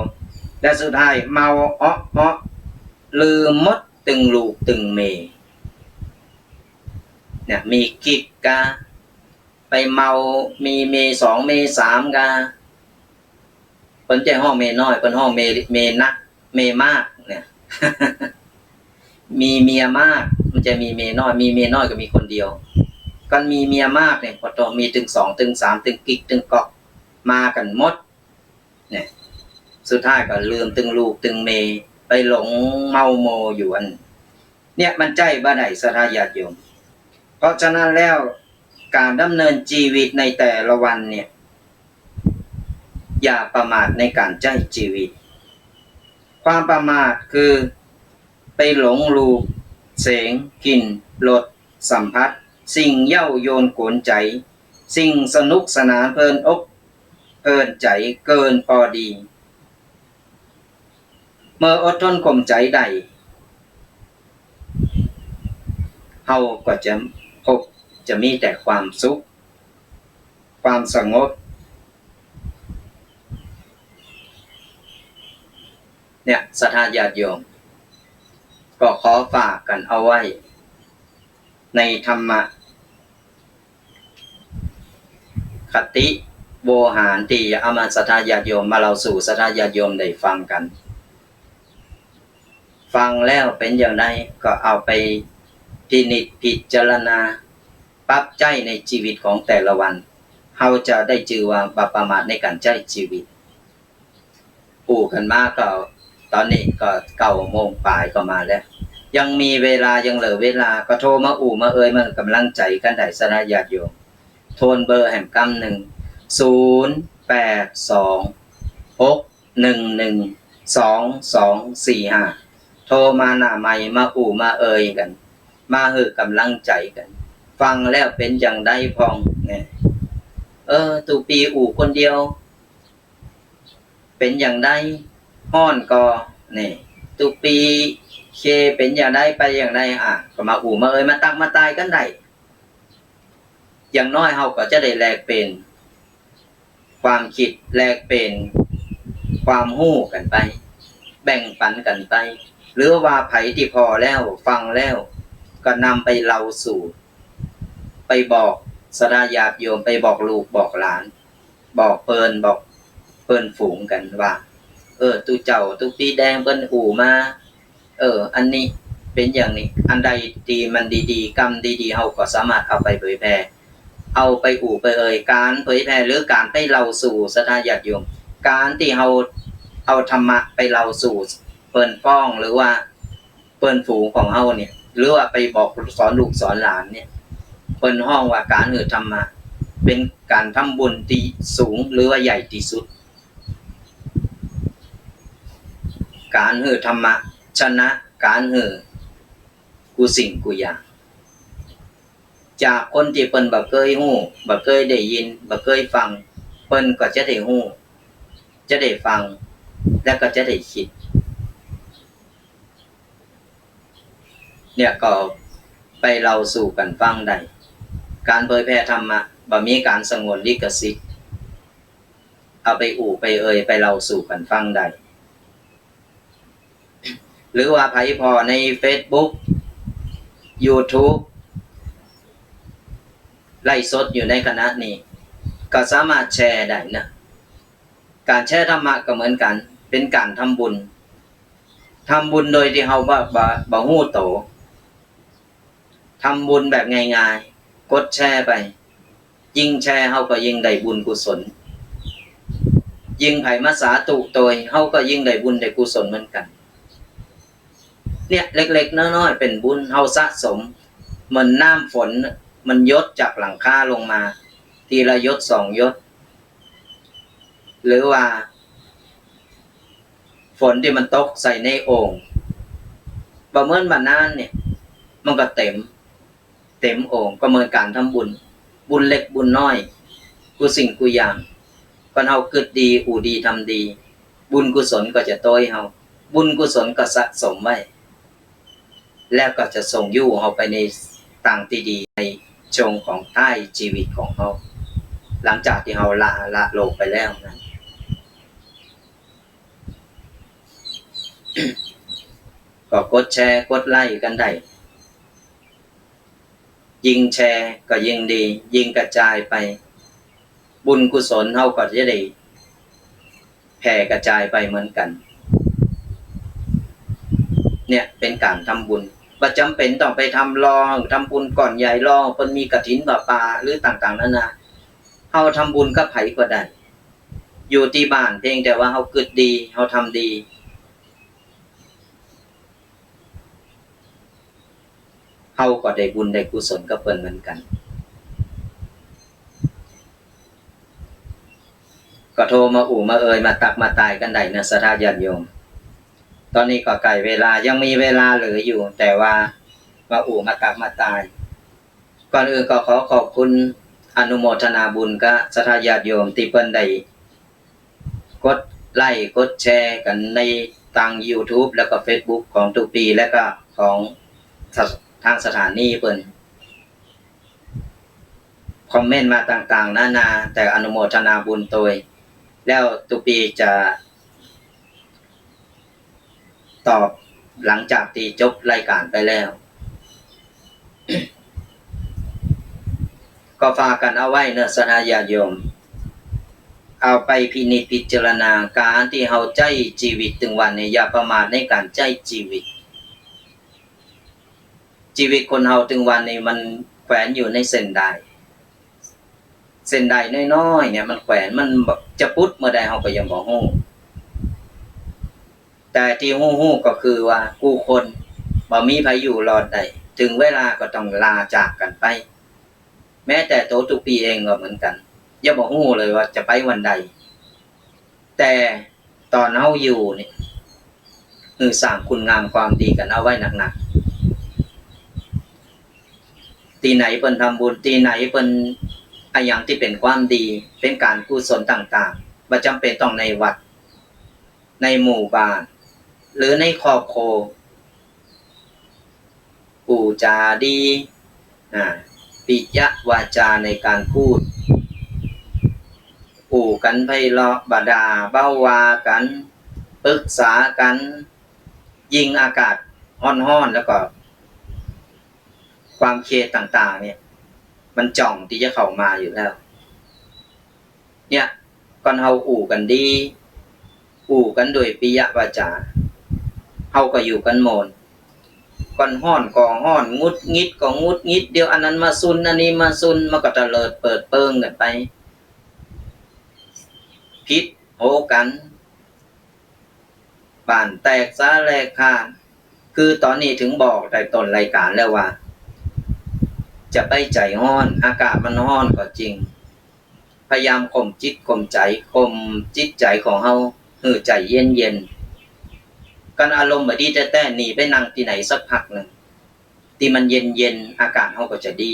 และสุดท้าย เมาอ๊อๆ ลืมหมดตึงลูกตึงเมีย เนี่ย มีกิ๊กกา ไปเมา มีเมียสองเมียสามกา เปิ้นบ่ใจ้ฮ้องเมียน้อย เปิ้นฮ้องเมีย เมียนัก เมียมากเนี่ย มีเมียมาก บ่ใจ้มีเมียน้อย มีเมียน้อยก็มีคนเดียว ก่อนมีเมียมากเนี่ย ปะโถ มีตึงสองตึงสาม ตึงกิ๊กตึงก๊อก มากั๋นหมด เนี่ย สุดท้ายก็ลืมตึงลูกตึงเมีย ไปหลงเมาโมอยู่อั้น เนี่ย มันใจ๊บ่ได้ ศรัทธาญาติโยม เพราะฉะนั้นแล้ว ก๋านดำเนินจีวิตในแต่ละวันเนี่ย อย่าประมาทในก๋านใจ๊จีวิต ความประมาทคือไปหลงรูป เสียง กลิ่น รส สัมผัส สิ่งเย้ายวนกวนใจ๋ สิ่งสนุกสนานเพลินอกเพลินใจ๋เกินปอดี เมื่ออดทนข่มใจ๋ได้ เฮาก็จะพบ จะมีแต่ความสุข ความสงบ เนี่ย ศรัทธาญาติโยม ก็ขอฝากกั๋นเอาไว้ ในธรรมะ คติโวหารตี้จะเอามาศรัทธาญาติโยม มาเล่าสู่ศรัทธาญาติโยมได้ฟังกั๋น ฟังแล้วเป๋นอย่างใดก็เอาไปพินิจพิจารณา ปรับใจ๊ในจีวิตของแต่ละวัน เฮาจะได้จื้อว่าบ่ประมาทในก๋านใจ๊จีวิต อู้กั๋นมาก็ ต๋อนนี้ก็เก้าโมงป๋ายก็มาแล้ว ยังมีเวลา ยังเหลือเวลา ก็โทรมาอู้มาเอ่ย มาหื้อก๋ำลังใจ๋กั๋นได้ ศรัทธาญาติโยม ทวนเบอร์แหมก้ำนึ่ง ศูนย์แปดสอง หกหนึ่งหนึ่ง สองสองสี่ห้า โทรมาหน้าไมค์ มาอู้มาเอ่ยกั๋น มาหื้อก๋ำลังใจ๋กั๋น ฟังแล้วเป๋นจะใดพ่อง เนี่ย เออ ตุ๊ปี้อู้คนเดียว เป๋นจะใด ฮ้อนก่อ นี่ ตุ๊ปี้เคเป๋นจะใด ไปจะใด อ่ะ ก็มาอู้มาเอ่ย มาตักมาตายกั๋นได้ อย่างน้อยเฮาก็จะได้แลกเปลี่ยนความกึ๊ด แลกเปลี่ยนความฮู้กั๋นไป แบ่งปั๋นกั๋นไป หรือว่าใผตี้ผ่อแล้ว ฟังแล้ว ก็นำไปเล่าสู่ ไปบอกศรัทธาญาติโยม ไปบอกลูกบอกหลาน บอกเปิ้น บอกเปิ้นฝูงกั๋นว่า เออ ตุ๊เจ้า ตุ๊ปี้แดงเปิ้นอู้มา เออ อันนี้เป๋นอย่างนี้ อันใดตี้มันดีๆ กำดีๆ เฮาก็สามารถเอาไปเผยแผ่ เอาไปอู้ไปเอ่ย ก๋านเผยแผ่ หรือก๋านไปเล่าสู่ศรัทธาญาติโยม ก๋านตี้เฮาเอาธรรมะไปเล่าสู่เปิ้นฟ้อง หรือว่า เปิ้นฝูงของเฮาเนี่ย หรือว่าไปบอกสอนลูกสอนหลานเนี่ย เปิ้นฮ้องว่าก๋านหื้อธรรมะ เป๋นก๋านทำบุญตี้สูง หรือว่าใหญ่ตี้สุด ก๋านหื้อธรรมะ ชนะก๋านหื้อกู้สิ่งกู้อย่าง จากคนตี้เปิ้นบ่เกยฮู้ บ่เกยได้ยิน บ่เกยฟัง เปิ้นก็จะได้ฮู้ จะได้ฟัง และก็จะได้กึ๊ด เนี่ยก็ไปเล่าสู่กั๋นฟังได้ ก๋านเผยแผ่ธรรมะ บ่มีก๋านสงวนลิขสิทธิ์ เอาไปอู้ไปเอ่ย ไปเล่าสู่กั๋นฟังได้ หรือว่าใผผ่อในเฟซบุ๊ก ยูทูบ ไลฟ์สดอยู่ในขณะนี้ ก็สามารถแชร์ได้นะ ก๋านแชร์ธรรมะก็เหมือนกั๋น เป๋นก๋านทำบุญ ทำบุญโดยตี้เฮาบ่ บ่ บ่ฮู้โต ทำบุญแบบง่ายๆ กดแชร์ไป ยิ่งแชร์เฮาก็ยิ่งได้บุญกุศล ยิ่งใผมาสาธุโตย เฮาก็ยิ่งได้บุญได้กุศลเหมือนกั๋น เนี่ย เล็กๆ น้อยๆ เป๋นบุญ เฮาสะสม เหมือนน้ำฝนน่ะ มันหยดจากหลังคาลงมา ทีละหยดสองหยด หรือว่า ฝนตี้มันตกใส่ในโอ่ง บ่เหมือนบ่านานเนี่ย มันก็เต๋ม เต๋มโอ่ง ก็เหมือนก๋านทำบุญ บุญเล็กบุญน้อย กู้สิ่งกู้อย่าง ก็เฮากึ๊ดดี อู้ดี ทำดี บุญกุศลก็จะโตยเฮา บุญกุศลก็สะสมไว้ แล้วก็จะส่งอยู่เฮาไปในตางตี้ดี ในช่วงของท้ายจีวิตของเฮา หลังจากตี้เฮาละ ละโลกไปแล้วนั้น ก็กดแชร์ กดไลก์กั๋นได้ ยิ่งแชร์ก็ยิ่งดี ยิ่งกระจายไป บุญกุศลเฮาก็จะได้แผ่กระจายไปเหมือนกั๋น เนี่ยเป๋นก๋านทำบุญ บ่จ๋ำเป๋นต้องไปทำหล่อ ทำบุญก้อนใหญ่หล่อ เปิ้นมีกฐินผ้าป่า หรือต่างๆ นานา เฮาทำบุญกับใผก็ได้ อยู่ตี้บ้าน เพียงแต่ว่าเฮากึ๊ดดี เฮาทำดี เฮาก็ได้บุญได้กุศลกับเปิ้นเหมือนกั๋น ก็โทรมาอู้มาเอ่ย มาตักมาตายกั๋นได้นะ ศรัทธาญาติโยม ต๋อนนี้ก็ใก้เวลา ยังมีเวลาเหลืออยู่ แต่ว่ามาอู้มาตักมาตาย ก่อนอื่นก็ขอขอบคุณ อนุโมทนาบุญกับศรัทธาญาติโยมตี้เปิ้นได้ กดไลก์ กดแชร์กั๋นในตางยูทูบ แล้วก็เฟซบุ๊กของตุ๊ปี้ แล้วก็ของสะ- ตางสถานีเปิ้น คอมเมนต์มาต่างๆ นานา แต่อนุโมทนาบุญโตย แล้วตุ๊ปี้จะ ตอบหลังจากตี้จบรายการไปแล้ว ก็ฝากกั๋นเอาไว้เนาะ ศรัทธาญาติโยม เอาไปพินิจพิจารณา ก๋านตี้เฮาใจ๊จีวิตตึงวันนี้ อย่าประมาทในก๋านใจ๊จีวิต จีวิตคนเฮาตึงวันนี้มันแขวนอยู่ในเส้นด้าย เส้นด้ายน้อยๆ เนี่ยมันแขวน มันแบบจะปุดเมื่อใดเฮาก็ยังบ่ฮู้ แต่ตี้ฮู้ๆ ก็คือว่ากู้คนบ่มีใผอยู่รอดได้ เถิงเวลาก็ต้องลาจากกั๋นไป แม้แต่ตั๋วตุ๊ปี้เองก็เหมือนกั๋น ยังบ่ฮู้เลยว่าจะไปวันใด แต่ต๋อนเฮาอยู่นี่ หื้อสร้างคุณงามความดีกั๋นเอาไว้หนักๆ ตี้ไหนเปิ้นทำบุญ ตี้ไหนเปิ้นอะหยังตี้เป๋นความดี เป๋นก๋านกุศลต่างๆ บ่จ๋ำเป๋นต้องในวัด ในหมู่บ้าน หรือในครอบครัว อู้จ๋าดี อ่า ปิยวาจาในก๋านพูด อู้กั๋นไพเราะ บ่ด่าบ่ว่ากั๋น ปรึกษากั๋น ยิ่งอากาศฮ้อนๆ แล้วก็ ความเครียดต่างๆ เนี่ย มันจ้องตี้จะเข้ามาอยู่แล้ว เนี่ย ก่อนเฮาอู้กั๋นดี อู้กั๋นโดยปิยวาจา เฮาก็อยู่กั๋นโมน ก่อนฮ้อนก็ฮ้อน หงุดหงิดก็หงุดหงิด เดี๋ยวอันนั้นมาซุน อันนี้มาซุน มันก็เตลิดเปิดเปิงกั๋นไป ผิดโหกั๋น บ้านแตกสาแหรกขาด คือต๋อนนี้เถิงบอกแต่ต้นรายการแล้วว่า จะไปใจ๋ฮ้อน อากาศมันฮ้อนก็จริง พยายามข่มจิตข่มใจ๋ ข่มจิตใจ๋ของเฮาหื้อใจ๋เย็นๆ กันอารมณ์บ่ดีแต๊ๆ หนีไปนั่งตี้ไหนสักพักนึ่ง ตี้มันเย็นๆ อากาศเฮาก็จะดี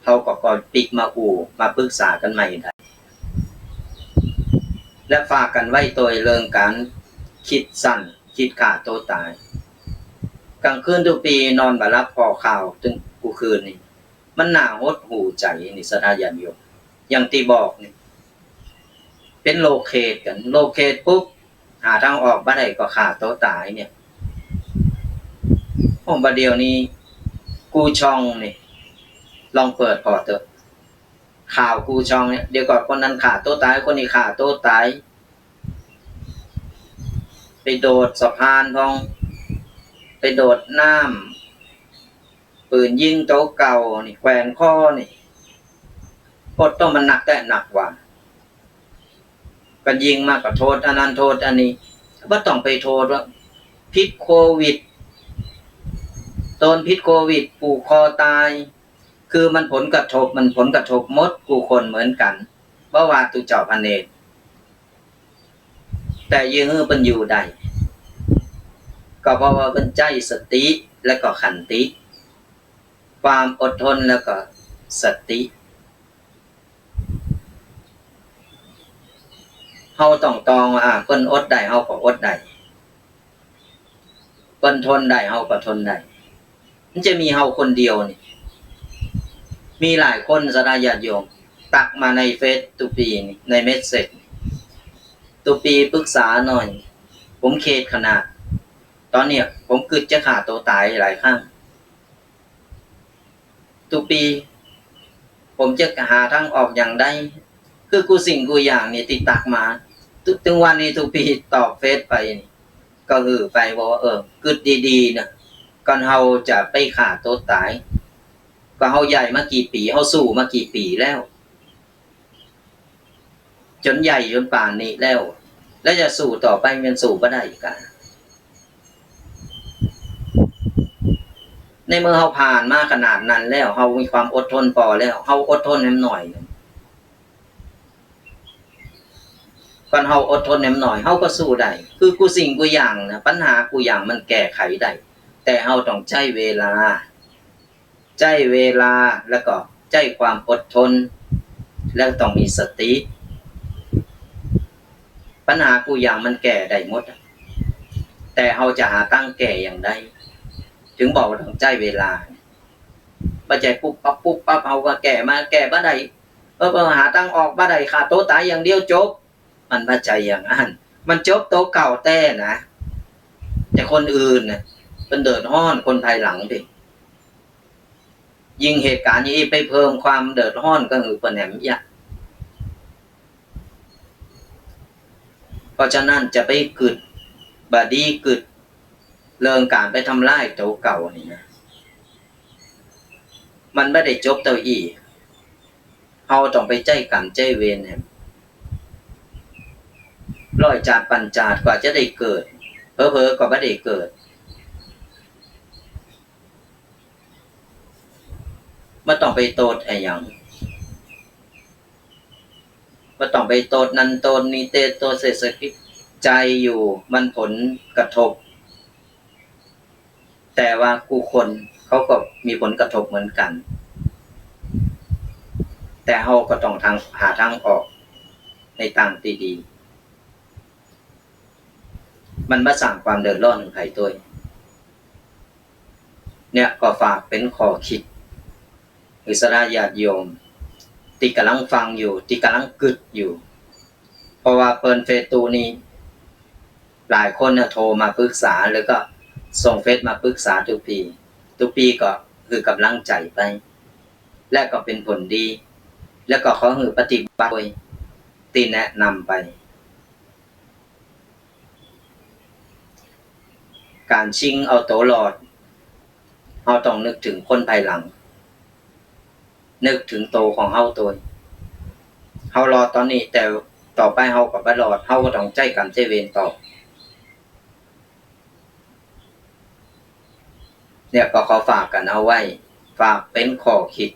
เฮาก็ ก็ปิ๊กมาอู้ มาปรึกษากั๋นใหม่ได้ และฝากกั๋นไว้ตวยเรื่องก๋านคิดสั้น คิดฆ่าตั๋วต๋าย ก๋างคืนตุ๊ปี้นอนบ่หลับผ่อข่าวตึงกู้คืนนี่ มันน่าหดหู่ใจ๋นี่ ศรัทธาญาติโยม อย่างตี้บอกนี่ เป๋นโรคเครียดกั๋น โรคเครียดปุ๊บ หาตางออกบ่ได้ก็ฆ่าตั๋วต๋ายเนี่ย โอ้ บ่าเดี่ยวนี้ กู้ช่องนี่ ลองเปิดผ่อเต๊อะ ข่าวกู้ช่องเนี่ย เดี๋ยวก็คนนั้นฆ่าตั๋วต๋าย คนนี้ฆ่าตั๋วต๋าย ไปโดดสะพานพ่อง ไปโดดน้ำ ปืนยิงตั๋วเก่านี่ แขวนคอนี่ โอ้ โตมันหนักแต๊หนักว่า ก็ยิงมาก็โทษอันนั้นโทษอันนี้ บ่ต้องไปโทษว่าผิดโควิด ต๋นผิดโควิด ผูกคอต๋าย คือมันผลกระทบ มันผลกระทบหมดกู้คนเหมือนกั๋น บ่ว่าตุ๊เจ้าพระเนร แต่ยังหื้อเปิ้นอยู่ได้ ก็เพราะว่าเปิ้นใจ๊สติ และก็ขันติ ความอดทน และก็สติ เฮาต้องตองว่า อ่า เปิ้นอดได้ เฮาก็อดได้ เปิ้นทนได้ เฮาก็ทนได้ มันจะมีเฮาคนเดียวนี่ มีหลายคน ศรัทธาญาติโยม ตั๊กมาในเฟซตุ๊ปี้นี่ ในเมสเสจ ตุ๊ปี้ปรึกษาหน่อย ผมเครียดขนาด ต๋อนเนี้ยผมกึ๊ดจะฆ่าตั๋วต๋ายหลายครั้ง ตุ๊ปี้ ผมจะหาตางออกอย่างใด คือกู้สิ่งกู้อย่างนี่ตี้ตั๊กมา ตึงวันนี้ตุ๊ปี้ตอบเฟซไปนี่ ก็หื้อไปบอกว่า เออ กึ๊ดดีๆ นะ ก่อนเฮาจะไปฆ่าตั๋วต๋าย ก็เฮาใหญ่มากี่ปี๋ เฮาสู้มากี่ปี๋แล้ว จ๋นใหญ่จ๋นป่านนี้แล้ว แล้วจะสู้ต่อไปมันสู้บ่ได้อีกอะ ในเมื่อเฮาผ่านมาขนาดนั้นแล้ว เฮามีความอดทนปอแล้ว เฮาอดทนแหมหน่อยนึ่ง ก่อนเฮาอดทนแหมหน่อย เฮาก็สู้ได้ คือกู้สิ่งกู้อย่างนะ ปัญหากู้อย่างมันแก้ไขได้ แต่เฮาต้องใจ๊เวลา ใจ๊เวลา แล้วก็ใจ๊ความอดทน แล้วต้องมีสติ ปัญหากู้อย่างมันแก้ได้หมดอะ แต่เฮาจะหาตางแก้อย่างใด จึงบอกว่าต้องใจ๊เวลา บ่ใจ้ปุ๊บปั๊บปุ๊บปั๊บ เฮาก็แก้มา แก้บ่ได้ เออ หาตางออกบ่ได้ ฆ่าตั๋วต๋ายอย่างเดียวจบ มันบ่ใจ้อย่างอั้น มันจบตั๋วเก่าแต๊นะ แต่คนอื่นน่ะ เปิ้นเดือดฮ้อน คนภายหลังดิ ยิ่งเหตุก๋ารณ์อย่างอี้ไปเพิ่มความเดือดฮ้อนก็หื้อเปิ้นแหมอีก เพราะฉะนั้นจะไปกึ๊ดบ่ดีกึ๊ด เรื่องก๋านไปทำร้ายตั๋วเก่านี่นะ มันบ่ได้จบเต้าอี้ เฮาต้องไปใจ๊กรรมใจ๊เวรแหม ร้อยจาติปันจาติกว่าจะได้เกิด เผลอๆ ก็บ่ได้เกิด บ่ต้องไปโต้ษอะหยัง บ่ต้องไปโต้ษนั้นโต้ษนี้ เต๊โต้ษเศรษฐกิจ ใจ๋อยู่ มันผลกระทบ แต่ว่ากู้คนเขาก็มีผลกระทบเหมือนกั๋น แต่เฮาก็ต้องทาง หาตางออกในตางตี้ดี มันบ่สร้างความเดือดร้อนหื้อใผตวย เนี่ยก็ฝากเป๋นข้อคิด หื้อศรัทธาญาติโยม ตี้ก่ำลังฟังอยู่ ตี้ก่ำลังกึ๊ดอยู่ เพราะว่าเปิ้นเฟซตุ๊นี่ หลายคนเนี่ยโทรมาปรึกษา แล้วก็ส่งเฟซมาปรึกษาตุ๊กปี๋ ตุ๊กปี๋ก็หื้อก๋ำลังใจ๋ไป และก็เป๋นผลดี แล้วก็ขอหื้อปฏิบัติตวยตี้แนะนำไป ก๋านชิงเอาตั๋วรอด เฮาต้องนึกเถิงคนภายหลัง นึกเถิงตั๋วของเฮาตวย เฮารอดต๋อนนี้ แต่ต่อไปเฮาก็บ่รอด เฮาก็ต้องใจ๊ก๋รรมใจ๊เวรต่อ เนี่ยก็ขอฝากกั๋นเอาไว้ ฝากเป๋นข้อคิด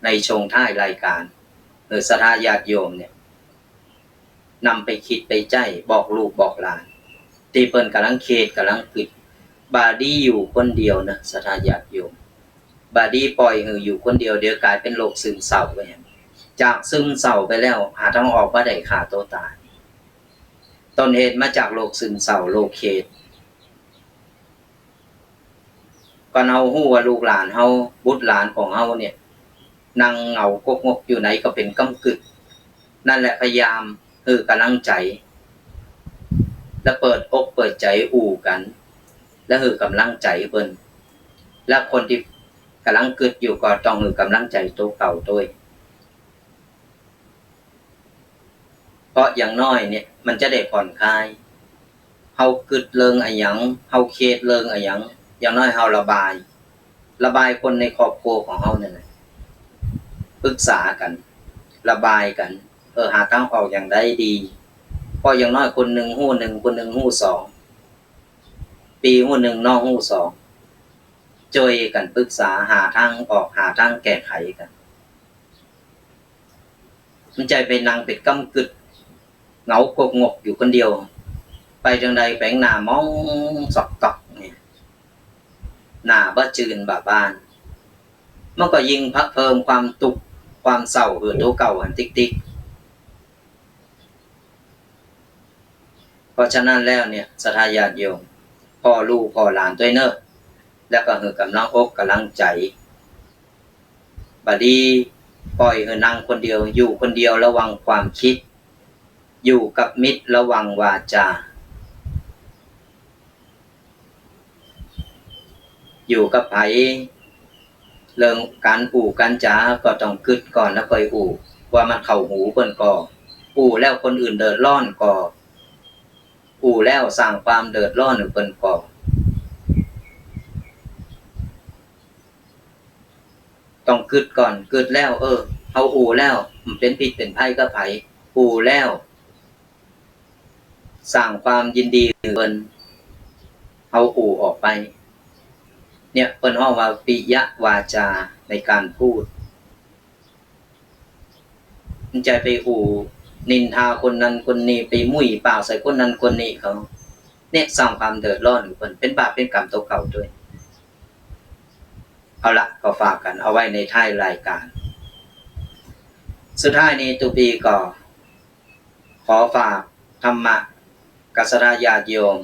ในช่วงท้ายรายก๋าน หื้อศรัทธาญาติโยมเนี่ย นำไปกึ๊ดไปใจ๊ บอกลูกบอกหลาน ตี้เปิ้นก่ำลังเขต ก่ำลังกึ๊ด บ่ดีอยู่คนเดียวนะ ศรัทธาญาติโยม บ่ดีป่อยหื้ออยู่คนเดียว เดี๋ยวก๋ายเป๋นโรคซึมเศร้าไปแหม จากซึมเศร้าไปแล้ว หาตางออกบ่ได้ ฆ่าตั๋วต๋าย ต้นเหตุมาจากโรคซึมเศร้า โรคเขต ก่อนเฮาฮู้ว่าลูกหลานเฮา บุตรหลานของเฮาเนี่ย นั่งเหงากกงกอยู่ไหนก็เป๋นก้ำกึ๊ด นั่นแหละพยายามหื้อก๋ำลังใจ๋ และเปิดอกเปิดใจ๋อู้กั๋น และหื้อก๋ำลังใจ๋เปิ้น และคนตี้ก๋ำลังกึ๊ดอยู่ก็ต้องหื้อก๋ำลังใจ๋ตั๋วเก่าตวย เพราะอย่างน้อยเนี่ยมันจะได้ผ่อนคลาย เฮากึ๊ดเรื่องอะหยัง เฮาเขตเรื่องอะหยัง อย่างน้อยเฮาระบาย ระบายคนในครอบครัวของเฮานั่นแหละ ปรึกษากั๋น ระบายกั๋น เออ หาตางออกอย่างใดดี เพราะอย่างน้อยคนนึ่งฮู้นึ่ง คนนึ่งฮู้สอง ปี้ฮู้นึ่ง น้องฮู้สอง จ้วยกั๋นปรึกษา หาตางออก หาตางแก้ไขกั๋น มันใจ้ไปนั่งเป๋นก้ำกึ๊ด เหงากกงกอยู่คนเดียว ไปตางใดแป๋งหน้ามองซอกตอกเนี่ย หน้าบ่จื้นบ่บาน มันก็ยิ่งเพิ่มความตุ๊กข์ความเศร้าหื้อตั๋วเก่าหั้นติ๊กๆ เพราะฉะนั้นแล้วเนี่ย ศรัทธาญาติโยม ผ่อลูกผ่อหลานตวยเน่อ แล้วก็หื้อก๋ำลังอกก๋ำลังใจ๋ บ่ดีป่อยหื้อนั่งคนเดียว อยู่คนเดียวระวังความกึ๊ด อยู่กับมิตรระวังวาจา อยู่กับใผ เรื่องก๋านอู้ก๋านจาก็ต้องกึ๊ดก่อนแล้วค่อยอู้ ว่ามันเข้าหูเปิ้นก่อ อู้แล้วคนอื่นเดือดร้อนก่อ อู้แล้วสร้างความเดือดร้อนหื้อเปิ้นก่อ ต้องกึ๊ดก่อน กึ๊ดแล้ว เออ เฮาอู้แล้ว บ่เป๋นพิษเป๋นภัยกับใผ อู้แล้ว สร้างความยินดีหื้อเปิ้น เฮาอู้ออกไป เนี่ยเปิ้นฮ้องว่าปิยวาจาในการพูด มันใจ้ไปอู้นินทาคนนั้นคนนี้ ไปมุ้ยปากใส่คนนั้นคนนี้เขา เนี่ยสร้างความเดือดร้อนหื้อเปิ้น เป๋นบาปเป๋นกรรมตั๋วเก่าตวย เอาละ ก็ฝากกั๋นเอาไว้ในท้ายรายก๋าน สุดท้ายนี้ตุ๊กปี๋ก็ ขอฝากธรรมะกับศรัทธาญาติโยม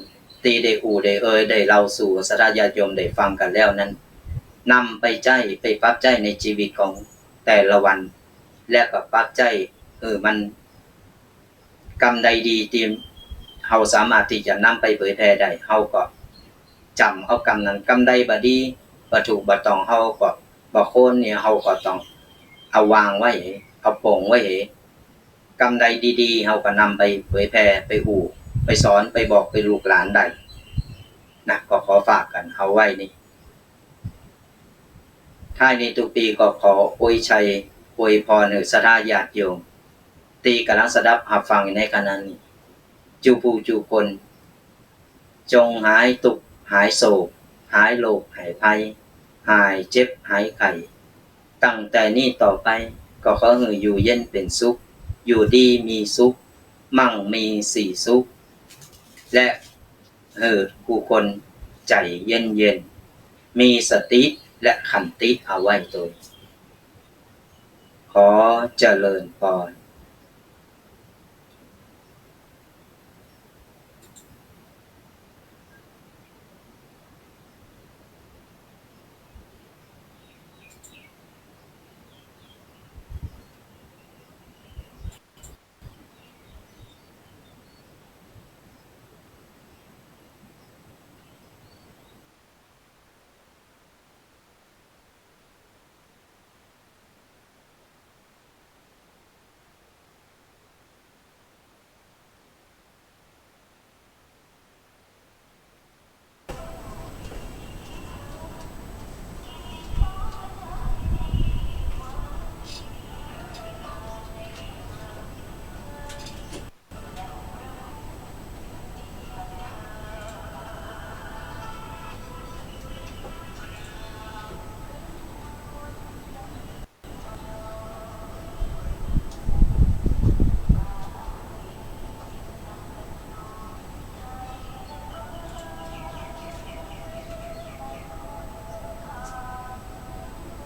ตี้ได้อู้ได้เอ่ยได้เล่าสู่ศรัทธาญาติโยมได้ฟังกั๋นแล้วนั้น นำไปใจ๊ ไปปรับใจ๊ในจีวิตของแต่ละวัน และก็ปรับใจ๊หื้อมัน กำใดดีตี้เฮาสามารถตี้จะนำไปเผยแผ่ได้ เฮาก็จ๋ำเอากำนั้น กำใดบ่ดี บ่ถูกบ่ต้อง เฮาก็ บ่ควรเนี่ย เฮาก็ต้องเอาวางไว้ เอาป๋งไว้ กำใดดีๆ เฮาก็นำไปเผยแผ่ ไปอู้ ไปสอน ไปบอก ไปลูกหลานได้นะ ก็ขอฝากกั๋นเอาไว้นี่ ท้ายนี้ตุ๊กปี๋ก็ขออวยชัย อวยพรหื้อศรัทธาญาติโยม ตี้ก๋ำลังสดับฮับฟังอยู่ในขณะนี้ จุผู้จุคน จงหายตุ๊กข์หายโศก หายโรคหายภัย หายเจ็บหายไข้ ตั้งแต่นี้ต่อไป ก็ขอหื้ออยู่เย็นเป็นสุข อยู่ดีมีสุข มั่งมีสีสุข และหื้อกู้คนใจ๋เย็นๆ มีสติและขันติเอาไว้ตวย ขอเจริญพร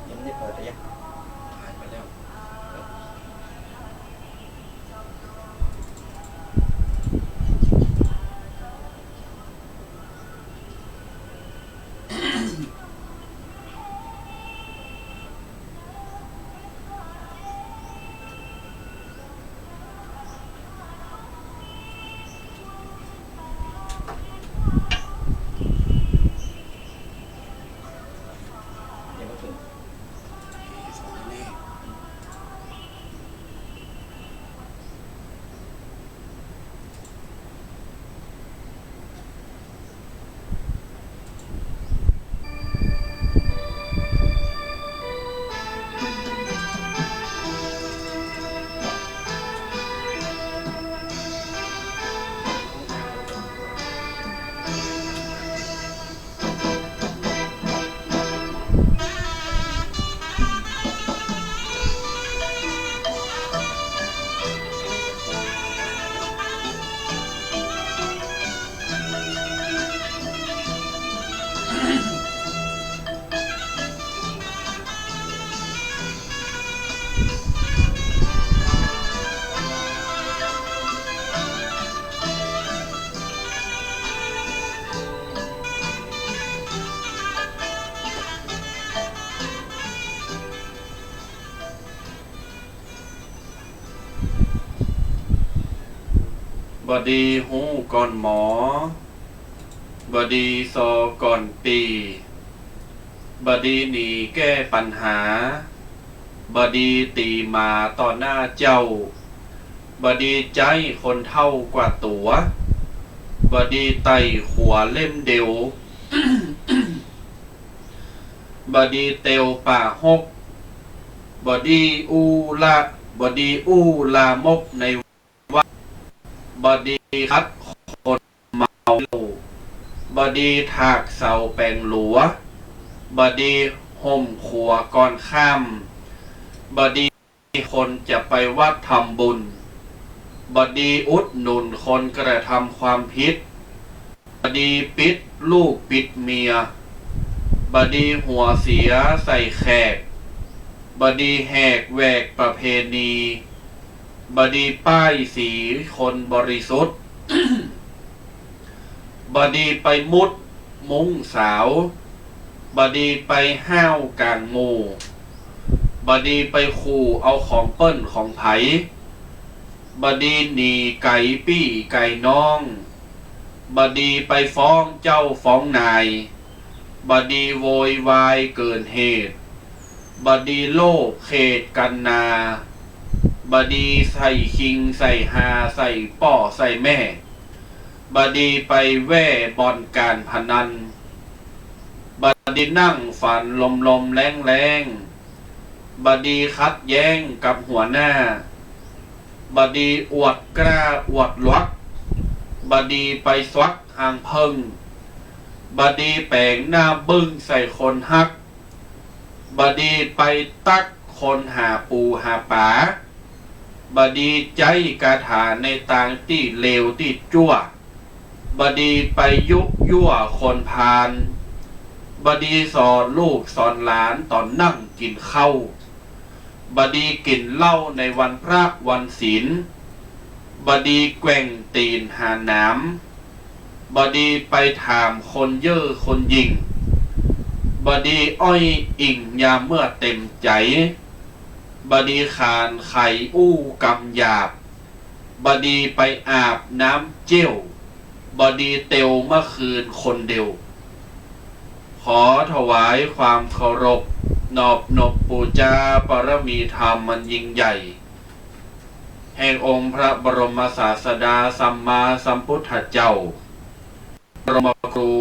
ยังไม่ได้เปิดเลยอะ ถ่ายไปแล้ว บ่ดีฮู้ก่อนหมอ บ่ดีซอก่อนปี๋ บ่ดีหนีแก้ปัญหา บ่ดีตี๋หมาต่อหน้าเจ้า บ่ดีใจ๊คนเฒ่ากว่าตั๋ว บ่ดีไต่ขวาเล่มเดียว บ่ดีเตียวป่าฮก บ่ดีอู้ละ บ่ดีอู้ลามกในวัด บ่ดีขัดคนเมาเหล้า บ่ดีถากเสาแป๋งหลัว บ่ดีห่มขัวก่อนข้าม บ่ดีคนจะไปวัดทำบุญ บ่ดีอุดหนุนคนกระทำความผิด บ่ดีปิดลูกปิดเมีย บ่ดีหัวเสียใส่แขก บ่ดีแหกแหวกประเพณี บ่ดีป้ายสีคนบริสุทธิ์ บ่ดีไปมุดมุ้งสาว บ่ดีไปห้าวก๋างหมู่ บ่ดีไปขู่เอาของเปิ้นของไผ บ่ดีหนีไก๋ปี้ไก๋น้อง บ่ดีไปฟ้องเจ้าฟ้องนาย บ่ดีโวยวายเกินเหตุ บ่ดีโลภเขดกันนา บ่ดีใส่คิงใส่ฮาใส่ป้อใส่แม่ บ่ดีไปแว่บ่อนก๋านพนัน บ่ดีนั่งฝันลมๆแล้งๆ บ่ดีขัดแย้งกับหัวหน้า บ่ดีอวดกล้าอวดหลวก บ่ดีไปสวักฮังเผิ้ง บ่ดีแป๋งหน้าบึ้งใส่คนฮัก บ่ดีไปตั๊กคนหาปูหาป๋า บ่ดีใจ๊คาถาในตางตี้เลวตี้จั๊ว บ่ดีไปยุยั่วคนพาล บ่ดีสอนลูกสอนหลานต๋อนนั่งกิ๋นข้าว บ่ดีกิ๋นเหล้าในวันพระวันศีล บ่ดีแกว่งตี๋นหาหนาม บ่ดีไปถามคนเย่อคนยิ่ง บ่ดีอ้อยอิงยามเมื่อเต็มใจ๋ บ่ดีขานไขอู้กำหยาบ บ่ดีไปอาบน้ำเจ๊ยว บ่ดีเตียวเมื่อคืนคนเดียว ขอถวายความเคารพนอบนบปู๋จาปารมีธรรมอันยิ่งใหญ่ แห่งองค์พระบรมศาสดาสัมมาสัมพุทธเจ้า บรมครู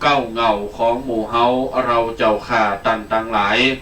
เก๊าเหง้าของหมู่เฮา เฮาเจ้าข้าต้านตังหลาย